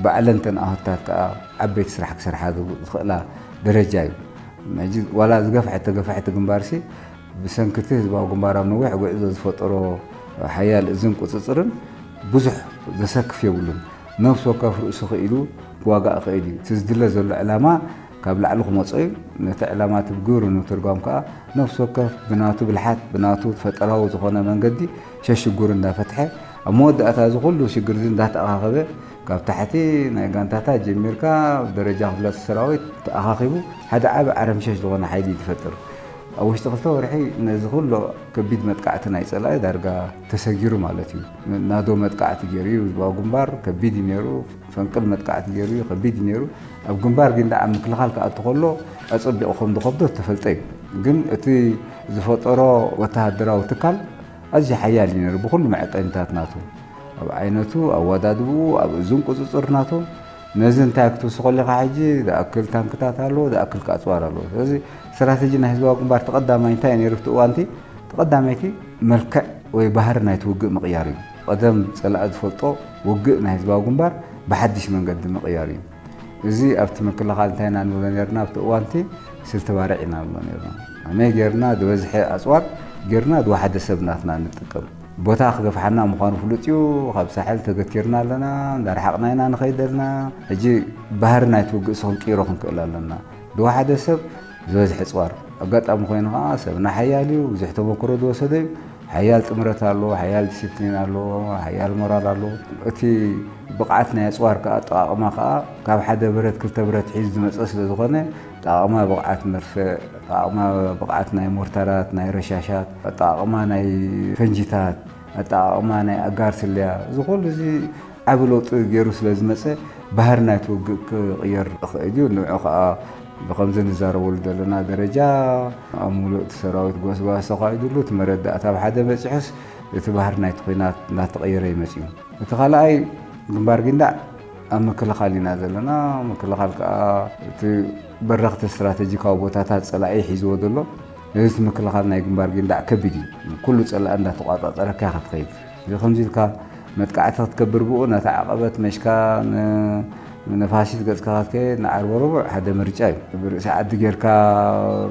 ባዕለን ተን ኣህታት ከዓ ዓበይቲ ስራሕ ክሰርሓ ዝኽእላ ደረጃ እዩ። ሕጂ ዋላ ዝገፍሐት ተገፍሐት ግንባርሲ ብሰንኪ እቲ ህዝባዊ ግንባር ኣብ ነዊሕ ጉዕዞ ዝፈጠሮ ሓያል እዝን ቁፅፅርን ብዙሕ ዘሰክፍ የብሉን። ነፍሲ ወከፍ ርእሱ ክኢሉ ክዋጋእ ይኽእል እዩ። እቲ ዝድለ ዘሎ ዕላማ ካብ ላዕሊ ክመጾ እዩ። ነቲ ዕላማ እቲ ብግብሪ ንምትርጓም ከኣ ነፍሲ ወከፍ ብናቱ ብልሓት ብናቱ ፈጠራዊ ዝኾነ መንገዲ ሸሽጉር እንዳፈትሐ ኣብ መወዳእታ እዚ ኩሉ ሽግር እዚ እንዳተኣኻኸበ ካብ ታሕቲ ናይ ጋንታታት ጀሚርካ ብደረጃ ክፍለ ሰራዊት ተኣኻኺቡ ሓደ ዓቢ ዓረምሸሽ ዝኾነ ሓይሊ እዩ ዝፈጥር። ኣብ ውሽጢ ክልተ ወርሒ ነዚ ኩሉ ከቢድ መጥቃዕቲ ናይ ጸላኢ ዳርጋ ተሰጊሩ ማለት እዩ። ናዶ መጥቃዕቲ ገይሩ እዩ፣ ህዝባዊ ግንባር ከቢድ እዩ ነይሩ፣ ፈንቅል መጥቃዕቲ ገይሩ እዩ፣ ከቢድ እዩ ነይሩ። ኣብ ግንባር ግን ደኣ ምክልኻል ክኣቱ ከሎ ኣጸቢቑ ከም ዝኸብዶ ዝተፈልጠ እዩ። ግን እቲ ዝፈጠሮ ወተሃደራዊ ትካል ኣዝዩ ሓያል እዩ ነይሩ ብኹሉ መዐቀኒታት ናቱ። ኣብ ዓይነቱ፣ ኣወዳድብኡ፣ ኣብ እዝን ቁጽጽር ናቱ። ነዚ እንታይ ክትውስኸሉ ኢኻ ሕጂ? ዝኣክል ታንክታት ኣለዎ፣ ዝኣክል ኣጽዋር ኣለዎ። ስለዚ ስትራተጂ ናይ ህዝባዊ ግንባር ተቐዳማይ እንታይ እዩ ነይሩ ኣብቲ እዋንቲ? ተቐዳመይቲ መልክዕ ወይ ባህሪ ናይቲ ውግእ ምቕያር እዩ። ቀደም ጸላኢ ዝፈልጦ ውግእ ናይ ህዝባዊ ግንባር ብሓድሽ መንገዲ ምቕያር እዩ። እዚ ኣብቲ ምክልኻል እንታይ ኢና ንብሎ ነርና? ኣብቲ እዋንቲ ስልቲ ባርዕ ኢና ንብሎ ነርና። ከመይ ጌርና ዝበዝሐ ኣጽዋር ጌርና ዝወሓደ ሰብ ናትና ንጥቀም። ቦታ ክገፍሓና ምዃኑ ፍሉጥ እዩ። ካብ ሳሕል ተገቲርና ኣለና፣ እንዳረሓቕና ኢና ንኸይድ ዘለና። ሕጂ ባህሪ ናይቲ ውግእ ሲ ክንቅይሮ ክንክእል ኣለና። ዝወሓደ ሰብ ዝበዝሐ ኣጽዋር። ኣጋጣሚ ኮይኑ ኸዓ ሰብና ሓያል እዩ፣ ብዙሕ ተመክሮ ዝወሰደ እዩ። ሓያል ጥምረት ኣለዎ፣ ሓያል ዲሲፕሊን ኣለዎ፣ ሓያል ሞራል ኣለዎ። እቲ ብቕዓት ናይ ኣጽዋር ከኣ ኣጠቓቕማ ከኣ ካብ ሓደ ብረት ክልተ ብረት ሒዙ ዝመጸ ስለ ዝኾነ ኣጠቓቕማ ብቕዓት መድፍዕ፣ ኣጠቓቕማ ብቕዓት ናይ ሞርታራት፣ ናይ ረሻሻት፣ ኣጠቓቕማ ናይ ፈንጂታት፣ ኣጠቓቕማ ናይ ኣጋር ስለያ፣ እዚ ኩሉ እዚ ዓቢ ለውጢ ገይሩ ስለ ዝመጸ ባህሪ ናይቲ ውግእ ክቕየር ይኽእል እዩ። ንዑ ከኣ ብኸምዚ ንዛረበሉ ዘለና ደረጃ ኣብ ምሉእ እቲ ሰራዊት ጎስጓስ ተኻይዱሉ፣ እቲ መረዳእታ ኣብ ሓደ በጺሑስ እቲ ባህሪ ናይቲ ኲናት እናተቐየረ እዩ መጺኡ። እቲ ካልኣይ ግንባር ጊንዳዕ ኣብ ምክልኻል ኢና ዘለና። ምክልኻል ከኣ እቲ በረኽቲ ስትራተጂካዊ ቦታታት ጸላኢ ሒዝዎ ዘሎ፣ እዚ እቲ ምክልኻል ናይ ግንባር ጊንዳዕ ከቢድ እዩ። ኩሉ ጸላኢ እንዳተቋጻጸረካ ኢኻ ትኸይድ። እዚ ከምዚ ኢልካ መጥቃዕቲ ክትገብር ብኡ ነታ ዓቐበት መሽካ ን-፣ ነፋሲት ገጽካ ክትከይድ ንዓርቢ ረቡዕ ሓደ ምርጫ እዩ። ብርእሲ ዓዲ ጌርካ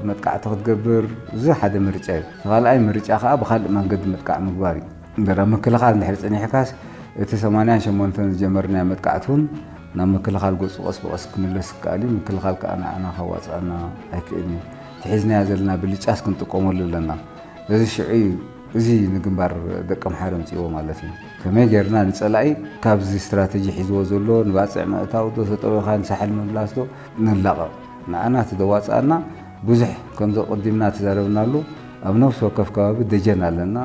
መጥቃዕቲ ክትገብር፣ እዚ ሓደ ምርጫ እዩ። እቲ ካልኣይ ምርጫ ከኣ ብኻልእ መንገዲ መጥቃዕ ምግባር እዩ። እምበር ኣብ ምክልኻል እንድሕር ጸኒሕካስ፣ እቲ ሰማንያን ሸሞንተን ዝጀመርናዮ መጥቃዕቲ እውን ናብ ምክልኻል ገጹ ቀስ ብቐስ ክምለስ ይከኣል እዩ። ምክልኻል ከኣ ንዓና ከዋጽኣና ኣይክእልን እዩ። እቲ ሒዝናዮ ዘለና ብልጫስ ክንጥቀመሉ ኣለና። እዚ ሽዑ እዩ፣ እዚ ንግንባር ደቀምሓረ ኣምጺእዎ ማለት እዩ። ከመይ ጌርና ንጸላኢ ካብዚ ስትራተጂ ሒዝዎ ዘሎ ንባጽዕ ምእታው ዶ ተጠዊኻ ንሳሕል ምምላስ ዶ ንላቐቕ? ንዓና እቲ ዘዋጽኣና ብዙሕ፣ ከምዚ ቀዲምና ተዛረብናሉ፣ ኣብ ነፍሲ ወከፍ ከባቢ ደጀን ኣለና።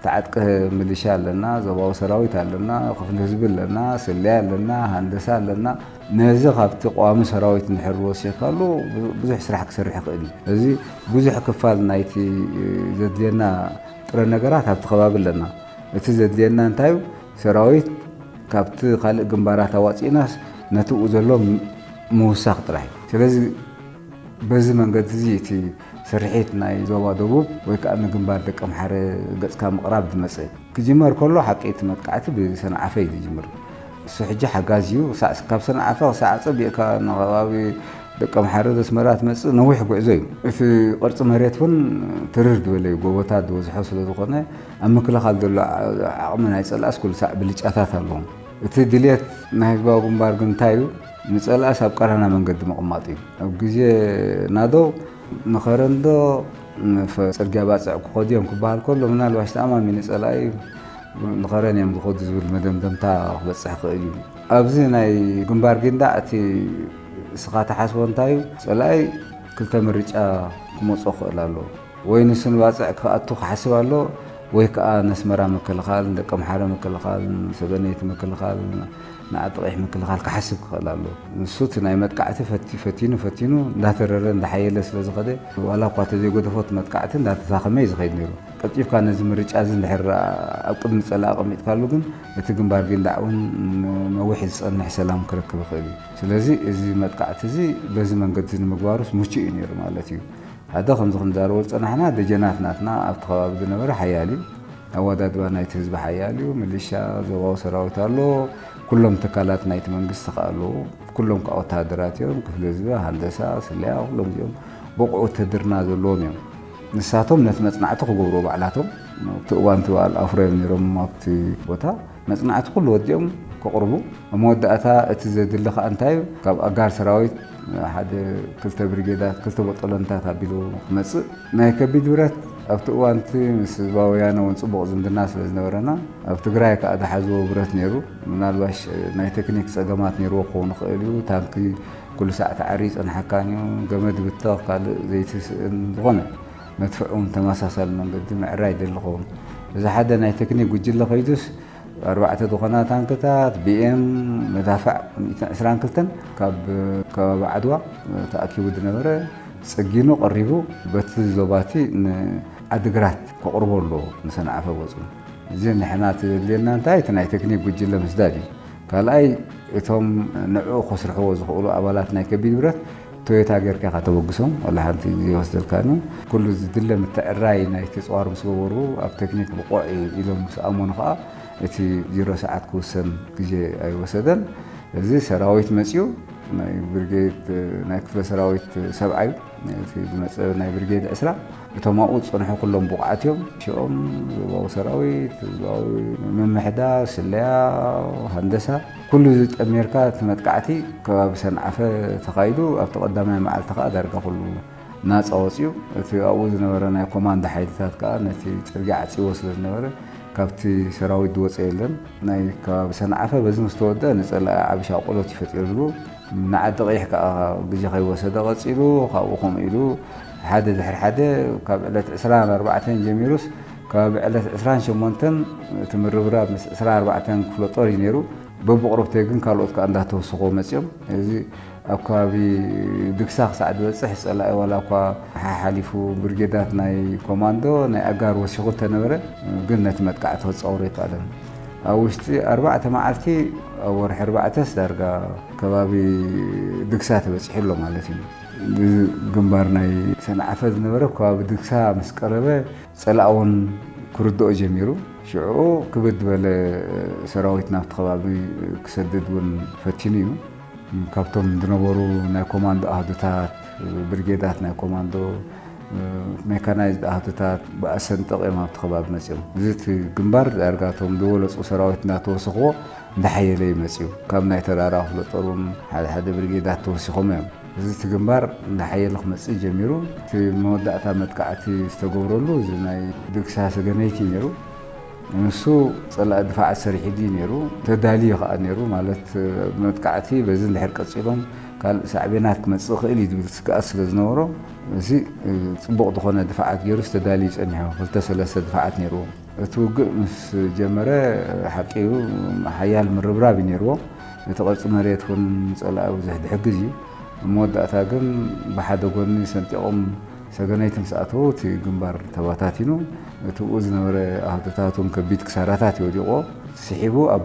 ተዓጥቀ ሚሊሻ ኣለና፣ ዞባዊ ሰራዊት ኣለና፣ ክፍሊ ህዝቢ ኣለና፣ ስለያ ኣለና፣ ሃንደሳ ኣለና። ነዚ ካብቲ ቀዋሚ ሰራዊት እንድሕር ወሲኽካሉ ብዙ-፣ ብዙሕ ስራሕ ክሰርሕ ይኽእል እዩ። እዚ ብዙሕ ክፋል ናይቲ ዘድልየና ጥረ ነገራት ኣብቲ ከባቢ ኣለና። እቲ ዘድልየና እንታይ እዩ? ሰራዊት ካብቲ ካልእ ግንባራት ኣዋጺእናስ ነቲ ብኡ ዘሎ ም-፣ ምውሳኽ ጥራሕ እዩ። ስለዚ በዚ መንገዲ እዚ እቲ ስርሒት ናይ ዞባ ደቡብ ወይ ከኣ ንግንባር ደቀምሓረ ገጽካ ምቕራብ ዝመጸ። ክጅመር ከሎ ሓቂ እቲ መጥቃዕቲ ብሰንዓፈ እዩ ዝጅምር። እሱ ሕጂ ሓጋዝ እዩ። ክሳዕ፣ ካብ ሰንዓፈ ክሳዕ ኣጸቢቕካ ንከባቢ ደቀምሓረ ዘስመራ ትመጽእ ነዊሕ ጉዕዞ እዩ። እቲ ቅርጺ መሬት እውን ትርር ዝበለ እዩ። ጎቦታት ዝበዝሖ ስለ ዝኾነ ኣብ ምክልኻል ዘሎ ዓ-፣ ዓቕሚ ናይ ጸላእስ ኩሉ ሳዕ ብልጫታት ኣለዎም። እቲ ድልየት ናይ ህዝባዊ ግንባር ግን እንታይ እዩ? ንጸላእስ ኣብ ቀራና መንገዲ ምቕማጥ እዩ። ኣብ ግዜ ናደው ንኸረን ዶ ንፈ-፣ ጽርግያ ባጽዕ ክኸዱ እዮም ክበሃል ከሎ፣ ምናልባሽ ተኣማሚኑ ጸላኢ ንኸረን እዮም ዝኸዱ ዝብል መደምደምታ ክበጽሕ ይኽእል እዩ። ኣብዚ ናይ ግንባር ጊንዳዕ እቲ እስኻ ትሓስቦ እንታይ እዩ? ጸላኢ ክልተ ምርጫ ክመጾ ክኽእል ኣለዎ። ወይ ንሱ ንባጽዕ ክኣቱ ክሓስብ ኣለዎ፣ ወይ ከኣ ነስመራ ምክልኻል፣ ንደቀምሓረ ምክልኻል፣ ንሰገነይቲ ምክልኻል፣ ንዓዲ ቀይሕ ምክልኻል ክሓስብ ክኽእል ኣለዎ። ንሱ እቲ ናይ መጥቃዕቲ ፈቲ-፣ ፈቲኑ፣ ፈቲኑ፣ እንዳተረረ፣ እንዳሓየለ ስለ ዝኸደ፣ ዋላ እኳ ተዘይገደፎ እቲ መጥቃዕቲ እንዳተታኸመ እዩ ዝኸይድ ነይሩ። ቀልጢፍካ ነዚ ምርጫ እዚ እንድሕር ኣብ ቅድሚ ጸላኢ ኣቐሚጥካሉ ግን፣ እቲ ግንባር ጊንዳዕ እውን ንነዊሕ ዝጸንሕ ሰላም ክረክብ ይኽእል እዩ። ስለዚ እዚ መጥቃዕቲ እዚ በዚ መንገዲ እዚ ንምግባሩስ ምቹእ እዩ ነይሩ ማለት እዩ። ሓደ ከምዚ ክንዛረቦ ዝጸናሕና ደጀናት ናትና ኣብቲ ከባቢ ዝነበረ ሓያል እዩ። ኣወዳድባ ናይቲ ህዝቢ ሓያል እዩ። ሚሊሻ፣ ዞባዊ ሰራዊት ኣሎ። ኩሎም ትካላት ናይቲ መንግስቲ ከኣ ኣለዉ። ኩሎም ከኣ ወተሃደራት እዮም። ክፍሊ ህዝቢ፣ ሃንደሳ፣ ስለያ፣ ኩሎም እዚኦም ብቑዕ ውትህድርና ዘለዎም እዮም። ንሳቶም ነቲ መጽናዕቲ ክገብርዎ ባዕላቶም፣ ኣብቲ እዋን እቲ በዓል ኣፍሮ እዮም ነይሮም ኣብቲ ቦታ። መጽናዕቲ ኩሉ ወዲኦም ከቕርቡ። ኣብ መወዳእታ እቲ ዘድሊ ከኣ እንታይ እዩ? ካብ ኣጋር ሰራዊት ሓደ ክልተ ብሪጌዳት፣ ክልተ ቦጦሎንታት ኣቢሉ ክመጽእ። ናይ ከቢድ ብረት ኣብቲ እዋን እቲ ምስ ህዝባዊ ወያነ እውን ጽቡቕ ዝምድና ስለ ዝነበረና፣ ኣብ ትግራይ ከኣ ዝሓዝዎ ብረት ነይሩ። ምናልባሽ ናይ ቴክኒክ ጸገማት ነይርዎ ክኸውን ይኽእል እዩ። ታንኪ ኩሉ ሳዕ ተዓሪ ይጸንሓካን እዩ። ገመድ ብተኽ ካልእ ዘይትስእን ዝኾነ መድፍዕ እውን ተመሳሳሊ መንገዲ ምዕራይ ይደሊ ይኸውን። እዚ ሓደ ናይ ቴክኒክ ጉጅለ ከይዱስ ኣርባዕተ ዝኾና ታንክታት፣ ቢ ኤም፣ መዳፍዕ ሚእትን ዕስራን ክልተን ካብ ከባቢ ዓድዋ ተኣኪቡ ዝነበረ ጸጊኑ ቀሪቡ በቲ ዞባቲ ንዓድግራት ከቕርቦ ኣለዎ ንሰንዓፈ ገጹ። እዚ ንሕና እቲ ዘድልየና እንታይ እቲ ናይ ቴክኒክ ጉጅለ ምስዳድ እዩ። ካልኣይ እቶም ንዕኡ ከስርሕዎ ዝኽእሉ ኣባላት ናይ ከቢድ ብረት ቶዮታ ጌርካ ኢኻ ተበግሶም፣ ዋላ ሓንቲ ግዜ ይወስደልካኒ። ኩሉ ዝድለ ምትዕራይ ናይቲ ጸዋር ምስ ገበሩ፣ ኣብ ቴክኒክ ብቑዕ እዩ ኢሎም ምስ ኣመኑ ከኣ፣ እቲ ዜሮ ሰዓት ክውሰን ግዜ ኣይወሰደን። እዚ ሰራዊት መጺኡ፣ ናይ ብርጌድ፣ ናይ ክፍለ ሰራዊት ሰብዓይ፣ እቲ ዝመጸ ናይ ብርጌድ ዕስራ፣ እቶም ኣብኡ ዝጸንሑ ኩሎም ብቑዓት እዮም። ሽኦም ህዝባዊ ሰራዊት፣ ህዝባዊ ምምሕዳር፣ ስለያ፣ ሃንደሳ፣ ኩሉ ዝጠሚርካ እቲ መጥቃዕቲ ከባቢ ሰንዓፈ ተኻይዱ፣ ኣብቲ ቀዳማይ መዓልቲ ከኣ ዳርጋ ኩሉ ናጻ ወጺኡ። እቲ ኣብኡ ዝነበረ ናይ ኮማንዶ ሓይልታት ከኣ ነቲ ጽርግያ ዓጺዎ ስለ ዝነበረ፣ ካብቲ ሰራዊት ዝወጸ የለን። ናይ ከባቢ ሰንዓፈ በዚ ምስ ተወደአ፣ ንጸላኢ ዓቢ ሻቕሎት እዩ ፈጢሩሉ። ንዓዲ ቀይሕ ከኣ ግዜ ከይወሰደ ቀጺሉ፣ ካብኡ ከምኡ ኢሉ ሓደ ድሕሪ ሓደ፣ ካብ ዕለት ዕስራን ኣርባዕተን ጀሚሩስ፣ ከባቢ ዕለት ዕስራን ሸሞንተን እቲ ምርብራብ ምስ ዕስራን ኣርባዕተን ክፍለ ጦር እዩ ነይሩ። በብቕርብተይ ግን ካልኦት ከኣ እንዳተወሰኹ መጺኦም። እዚ ኣብ ከባቢ ድግሳ ክሳዕ ዝበጽሕ፣ ጸላኢ ዋላ እኳ ሓሓሊፉ ብርጌዳት ናይ ኮማንዶ፣ ናይ ኣጋር ወሲኹ እንተነበረ፣ ግን ነቲ መጥቃዕቲ ክጻወሮ ኣይከኣለን። ኣብ ውሽጢ ኣርባዕተ መዓልቲ፣ ኣብ ወርሒ ኣርባዕተስ ዳርጋ ከባቢ ድግሳ ተበጺሑ ኣሎ ማለት እዩ። እዚ ግንባር ናይ ሰንዓፈ ዝነበረ ከባቢ ድግሳ ምስ ቀረበ፣ ጸላእ እውን ክርድኦ ጀሚሩ። ሽዑ ክብድ ዝበለ ሰራዊት ናብቲ ከባቢ ክሰድድ እውን ፈቲኑ እዩ። ካብቶም ዝነበሩ ናይ ኮማንዶ ኣሃዱታት፣ ብርጌዳት ናይ ኮማንዶ፣ ሜካናይዝድ ኣሃዱታት ብኣሰንጠቕ እዮም ኣብቲ ከባቢ መጺኦም። እዚ እቲ ግንባር ዳርጋ እቶም ዝበለጹ ሰራዊት እናተወሰኽዎ እንዳሓየለ እዩ መጺኡ። ካብ ናይ ተራራ ክፍለ ጦር እውን ሓደ ሓደ ብርጌዳት ተወሲኾም እዮም። እዚ እቲ ግንባር እንዳሓየለ ክመጽእ ጀሚሩ። እቲ መወዳእታ መጥቃዕቲ ዝተገብረሉ፣ እዚ ናይ ድግሳ ሰገነይቲ ነይሩ። ንሱ ጸላኢ ድፋዓት ሰሪሕሉ እዩ ነይሩ። ተዳልዩ ከኣ ነይሩ። ማለት፣ መጥቃዕቲ በዚ እንድሕር ቀጺሎም፣ ካልእ ሳዕቤናት ክመጽእ ይኽእል እዩ ዝብል ስግኣት ስለ ዝነበሮ፣ እዚ ጽቡቕ ዝኾነ ድፋዓት ገይሩ ተዳልዩ ጸኒሑ። ክልተ ሰለስተ ድፋዓት ነይርዎ። እቲ ውግእ ምስ ጀመረ፣ ሓቂ እዩ፣ ሓያል ምርብራብ እዩ ነይርዎ። እቲ ቅርጺ መሬት እውን ጸላኢ ብዙሕ ዝሕግዝ እዩ። ኣብ መወዳእታ ግን ብሓደ ጎኒ ሰንጢቖም ሰገነይቲ ምስ ኣተዉ፣ እቲ ግንባር ተባታቲኑ። እቲ ብኡ ዝነበረ ኣሃዱታት እውን ከቢድ ክሳራታት እዩ ወዲቕዎ። ስሒቡ ኣብ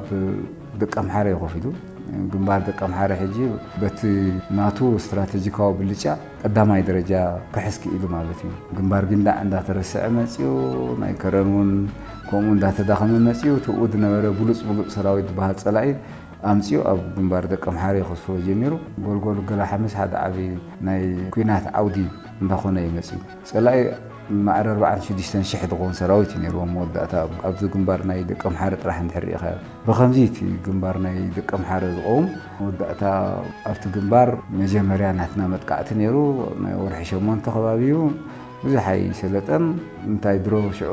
ደቀምሓረ እዩ ኮፍ ኢሉ። ግንባር ደቀምሓረ ሕጂ በቲ ናቱ ስትራተጂካዊ ብልጫ ቀዳማይ ደረጃ ክሕዝ ክኢሉ ማለት እዩ። ግንባር ጊንዳዕ እንዳተረስዐ መጺኡ፣ ናይ ከረን እውን ከምኡ እንዳተዳኸመ መጺኡ፣ እቲ ብኡ ዝነበረ ብሉጽ ብሉጽ ሰራዊት ዝበሃል ጸላኢ ኣምጺኡ ኣብ ግንባር ደቀምሓረ ከስፍሮ ጀሚሩ። ጎልጎል ገላ ሓምስ ሓደ ዓቢ ናይ ኲናት ዓውዲ እንዳኾነ እዩ መጺኡ። ጸላኢ ማዕረ ኣርባዓን ሽዱሽተን ሽሕ ዝኸውን ሰራዊት እዩ ነይርዎ ኣብ መወዳእታ፣ ኣብ-፣ ኣብዚ ግንባር ናይ ደቀምሓረ ጥራሕ እንድሕር ርኢኻዮ። ብኸምዚ እቲ ግንባር ናይ ደቀምሓረ ዝቐውም። መወዳእታ ኣብቲ ግንባር መጀመርያ ናትና መጥቃዕቲ ነይሩ፣ ናይ ወርሒ ሸሞንተ ከባቢ እዩ። ብዙሕ ኣይሰለጠን። እንታይ ድሮ ሽዑ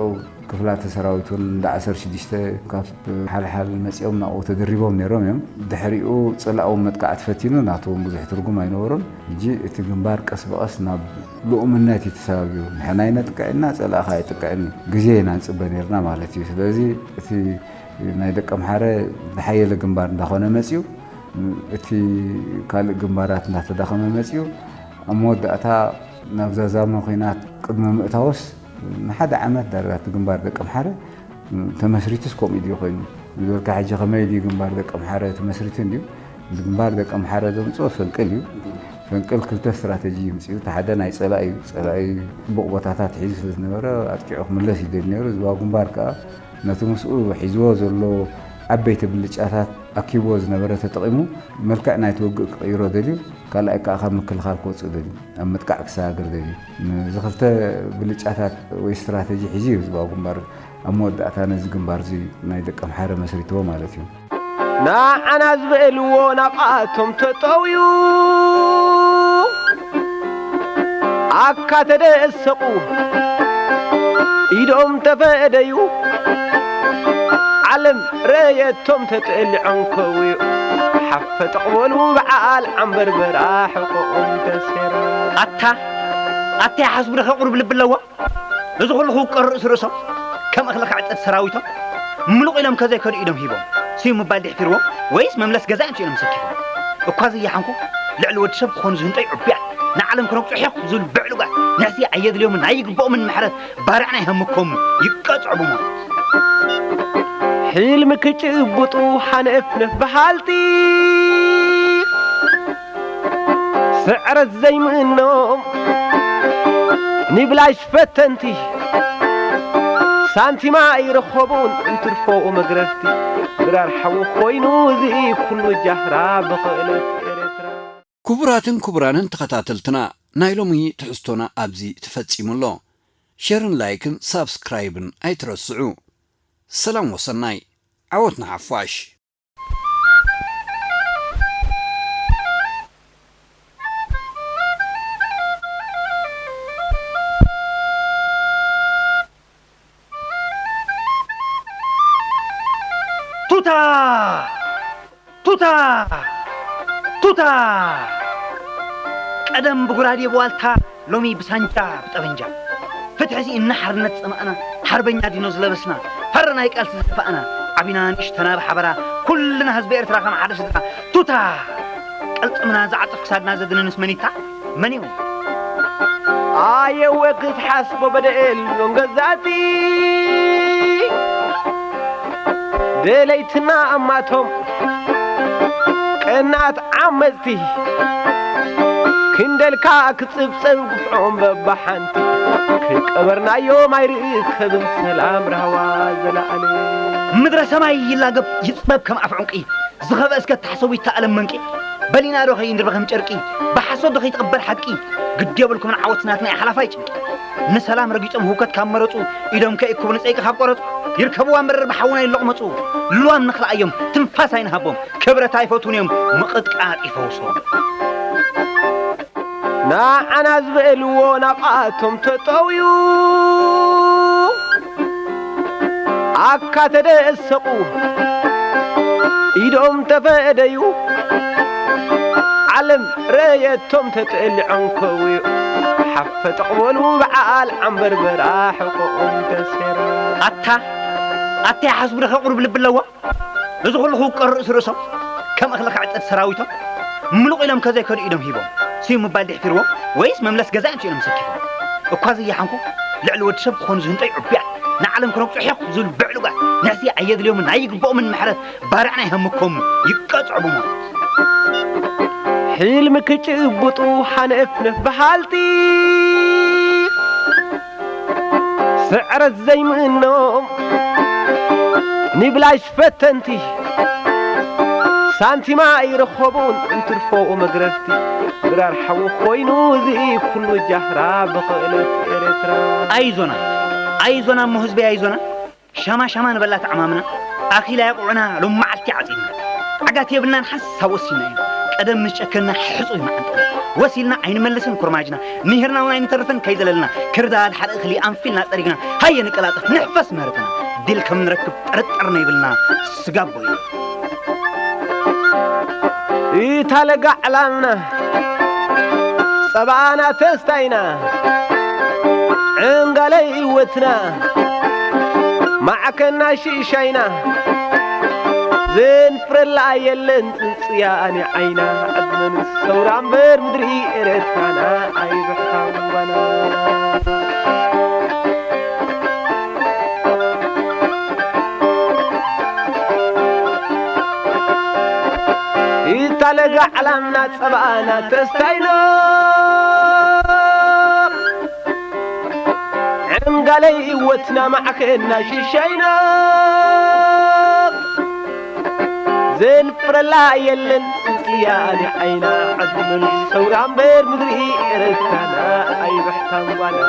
ክፍላተ ሰራዊት እውን እንዳ ዓሰርተ ሽዱሽተ ካብ ሓልሓል መጺኦም ናብኡ ተደሪቦም ነይሮም እዮም። ድሕሪኡ ጸላኢ እውን መጥቃዕቲ ፈቲኑ፣ ናቱ እውን ብዙሕ ትርጉም ኣይነበሮን። ሕጂ እቲ ግንባር ቀስ ብቐስ ናብ ልኡምነት እዩ ተሰጋጊሩ። ንሕና ኣይነጥቅዕና፣ ጸላእኻ ኣይጥቅዕን እዩ። ግዜ ኢና ንጽበ ነይርና ማለት እዩ። ስለዚ እቲ ናይ ደቀምሓረ ዝሓየለ ግንባር እንዳኾነ መጺኡ፣ እቲ ካልእ ግንባራት እንዳተዳኸመ መጺኡ፣ ኣብ መወዳእታ ናብ ዛዛሚ ኲናት ቅድሚ ምእታውስ ንሓደ ዓመት ዳርጋ እቲ ግንባር ደቀምሓረ ተመስሪቱስ ከምኡ ድዩ ኮይኑ ዝበልካ፣ ሕጂ ከመይ ድዩ ግንባር ደቀምሓረ ተመስሪቱ እንድዩ? ግንባር ደቀምሓረ ዘምጽኦ ፈንቅል እዩ። ፈንቅል ክልተ ስትራተጂ ይምጽኡ። እቲ ሓደ ናይ ጸላኢ እዩ። ጸላኢ ጽቡቕ ቦታታት ሒዙ ስለ ዝነበረ፣ ኣጥቂዑ ክምለስ ይደሊ ነይሩ። ዝባዊ ግንባር ከኣ ነቲ ምስኡ ሒዝዎ ዘሎ ዓበይቲ ብልጫታት ኣኪብዎ ዝነበረ ተጠቒሙ፣ መልክዕ ናይቲ ውግእ ክቕይሮ ደልዩ፣ ካልኣይ ከኣ ካብ ምክልኻል ክወጽእ ደልዩ፣ ኣብ ምጥቃዕ ክሰጋገር ደልዩ። እዚ ክልተ ብልጫታት ወይ ስትራተጂ ሒዙ እዩ ዝባዊ ግንባር ኣብ መወዳእታ ነዚ ግንባር እዚ ናይ ደቀምሓረ መስሪትዎ ማለት እዩ። ንዓና ዝበልዎ ናብኣቶም ተጠውዩ፣ ኣካ ተደሰቑ፣ ኢዶም ተፈደዩ፣ ዓለም ረየቶም ተጠሊዖም ከውዩ፣ ሓፈጠቕ በሉ በዓል ዓንበርበራ ሕቖኦም ተሰራ። ኣታ፣ ኣታ ይሓስቡ ዶ ከቑርብ ልቢ ኣለዎም? እዚ ኩሉ ክውቀር ርእሲ ርእሶም፣ ከም እኽሊ ክዕጸድ ሰራዊቶም፣ ምሉቕ ኢሎም ከዘይከዱ ኢዶም ሂቦም፣ ስዩ ምባል ድሕፊርዎም፣ ወይስ መምለስ ገዛ እዮም ስኢኖም ሰኪፎም? እኳ ዘይሓንኩ፣ ልዕሊ ወዲ ሰብ ክኾኑ ዝህንጠዩ ዕቡያት፣ ንዓለም ክረግጹ ሕዮኽ ዝብሉ ብዕሉጋት፣ ንሕሲ ኣየድልዮምን ኣይግብኦምን ምሕረት፣ ባርዕና ይሃምኮም፣ ይቀጽዑ ብሞት። ሕልሚ ክጭብጡ ሓነፍነፍ በሃልቲ፣ ስዕረት ዘይምእኖም ንብላሽ ፈተንቲ ሳንቲማ ኣይረኸቡን እንትርፎ መግረፍቲ ድራር ሓዊ ኮይኑ እዚ ኩሉ ጃህራ ብኽእለት ኤርትራ። ክቡራትን ክቡራንን ተኸታተልትና ናይ ሎሚ ትሕዝቶና ኣብዚ ተፈጺሙ ኣሎ። ሸርን ላይክን ሳብስክራይብን ኣይትረስዑ። ሰላም ወሰናይ። ዓወት ንሓፋሽ። ቱታ! ቱታ! ቱታ! ቀደም ብጉራዴ ብዋልታ፣ ሎሚ ብሳንጃ ብጠበንጃ። ፍትሒ ስኢንና ሓርነት ዝጸማእና፣ ሓርበኛ ዲኖ ዝለበስና፣ ፈረ ናይ ቃልሲ ዝጠፋእና፣ ዓቢና ንእሽተና ብሓበራ፣ ኩልና ህዝቢ ኤርትራ ከም ሓደ ስድራ። ቱታ! ቀልጽምና ዝዓጽፍ ክሳድና ዘድንንስ መኒታ? መን እዩ? ኣየወ ክትሓስቦ በደኤል ሎንገዛቲ ደለይትና ኣማቶም ቀናት ዓመጽቲ ክንደልካ ክጽብጸብ ግፍዖም በባሓንቲ ከይቀበርናዮም ኣይርከብን ሰላም ራህዋ ዘለኣለ። ምድረ ሰማይ ይላገብ ይጽበብ ከም ኣፍ ዑንቂ ዝኸበ እስከ ተሓሰቡ ይተኣለም መንቂ በሊና ዶ ኸይንርበ ከም ጨርቂ ብሓሶት ዶ ኸይትቕበር ሓቂ ግዲ የብልኩምን ዓወት ናትና እዩ ሓላፋይ ጭንቂ ንሰላም ረጊጾም ህውከት ካብ መረጹ ኢዶም ከይእክቡ ንጸይቂ ካብ ቆረጹ ይርከብዋ እምበረር ብሓውና ይለቕመጹ ልዋም ንኽልኣዮም ትንፋስ ኣይንሃቦም ክብረት ኣይፈትውን እዮም ምቕጥቃጥ ይፈውሶም ንዓና ዝበልዎ ናብኣቶም ተጠውዩ ኣካ ተደሰቑ ኢዶም ተፈደዩ ዓለም ረየቶም ተጠሊዖም ከውዩ ሓፈጠቕ በሉ በዓል ዓንበርበራ ሕቆኦም ተሴራ ኣታ ኣታ ይሓስቡ ዶ ከቑርብ ልቢ ኣለዎ እዚ ኩሉ ክውቀር ርእሲ ርእሶም ከም እኽሊ ክዕጸድ ሰራዊቶም ምሉቕ ኢሎም ከዘይከዱ ኢዶም ሂቦም ስዩ ምባል ድሕፊርዎም ወይስ መምለስ ገዛ እዮም ኢሎም ሰኪፎም እኳ ዘይሓንኩ ልዕሊ ወዲ ሰብ ክኾኑ ዝህንጠዩ ዕቡያት ንዓለም ክረግጹ ሒቕ ዝብሉ ብዕሉጋት ንሕሲ ኣየድልዮምን ኣይግብኦምን ምሕረት ባርዕ ናይ ሃምኮም ይቀጽዑ ብሞት ሕልሚ ክጭብጡ ሃነፍነፍ በሃልቲ ስዕረት ዘይምእኖም ንብላሽ ፈተንቲ ሳንቲማ ኣይረኸቡን እንትርፎ መግረፍቲ ድራር ሓዊ ኮይኑ እዚ ኩሉ ጃህራ ብኽእለት ኤርትራ ኣይዞና ኣይዞና እሞ ህዝበይ ኣይዞና ሻማ ሻማ ንበላ ተዓማምና ኣኺላ የቑዑና ሎም መዓልቲ ዓፂድና ዓጋት የብልናን ሓንሳብ ወሲና እዩ ቀደም ምስ ጨከና ሕፁይ መዓንጥና ወሲልና ኣይንመልስን ኩርማጅና ምሂርና እውን ኣይንተርፍን ከይዘለልና ክርዳድ ሓደ እኽሊ ኣንፊልና ፀሪግና ሃየ ንቀላጠፍ ንሕፈስ ምህርትና ድል ከም ንረክብ ጥርጥር ነይብልና ስጋቦ እዩ እታ ለጋ ዕላምና ጸባና ተስታይና ዕንጋለ ህይወትና ማዕከና ሽሻይና ዘንፍረላ የለን ጽንጽያ ኣነ ዓይና ዕድመን ሰውራ እምበር ምድሪ ኤረትራና ኣይብሕታን ጓና ይታለጋ ዓላምና ጸባኣና ተስታይኖ ዕንጋለይ ህይወትና ማዕከና ሽሻይና ዘንፍረላ የለን ጽንጽያ ንዓይና ዕድመን ሰውራ እምበር ምድሪ ኤረትራና ኣይብሕታን ጓና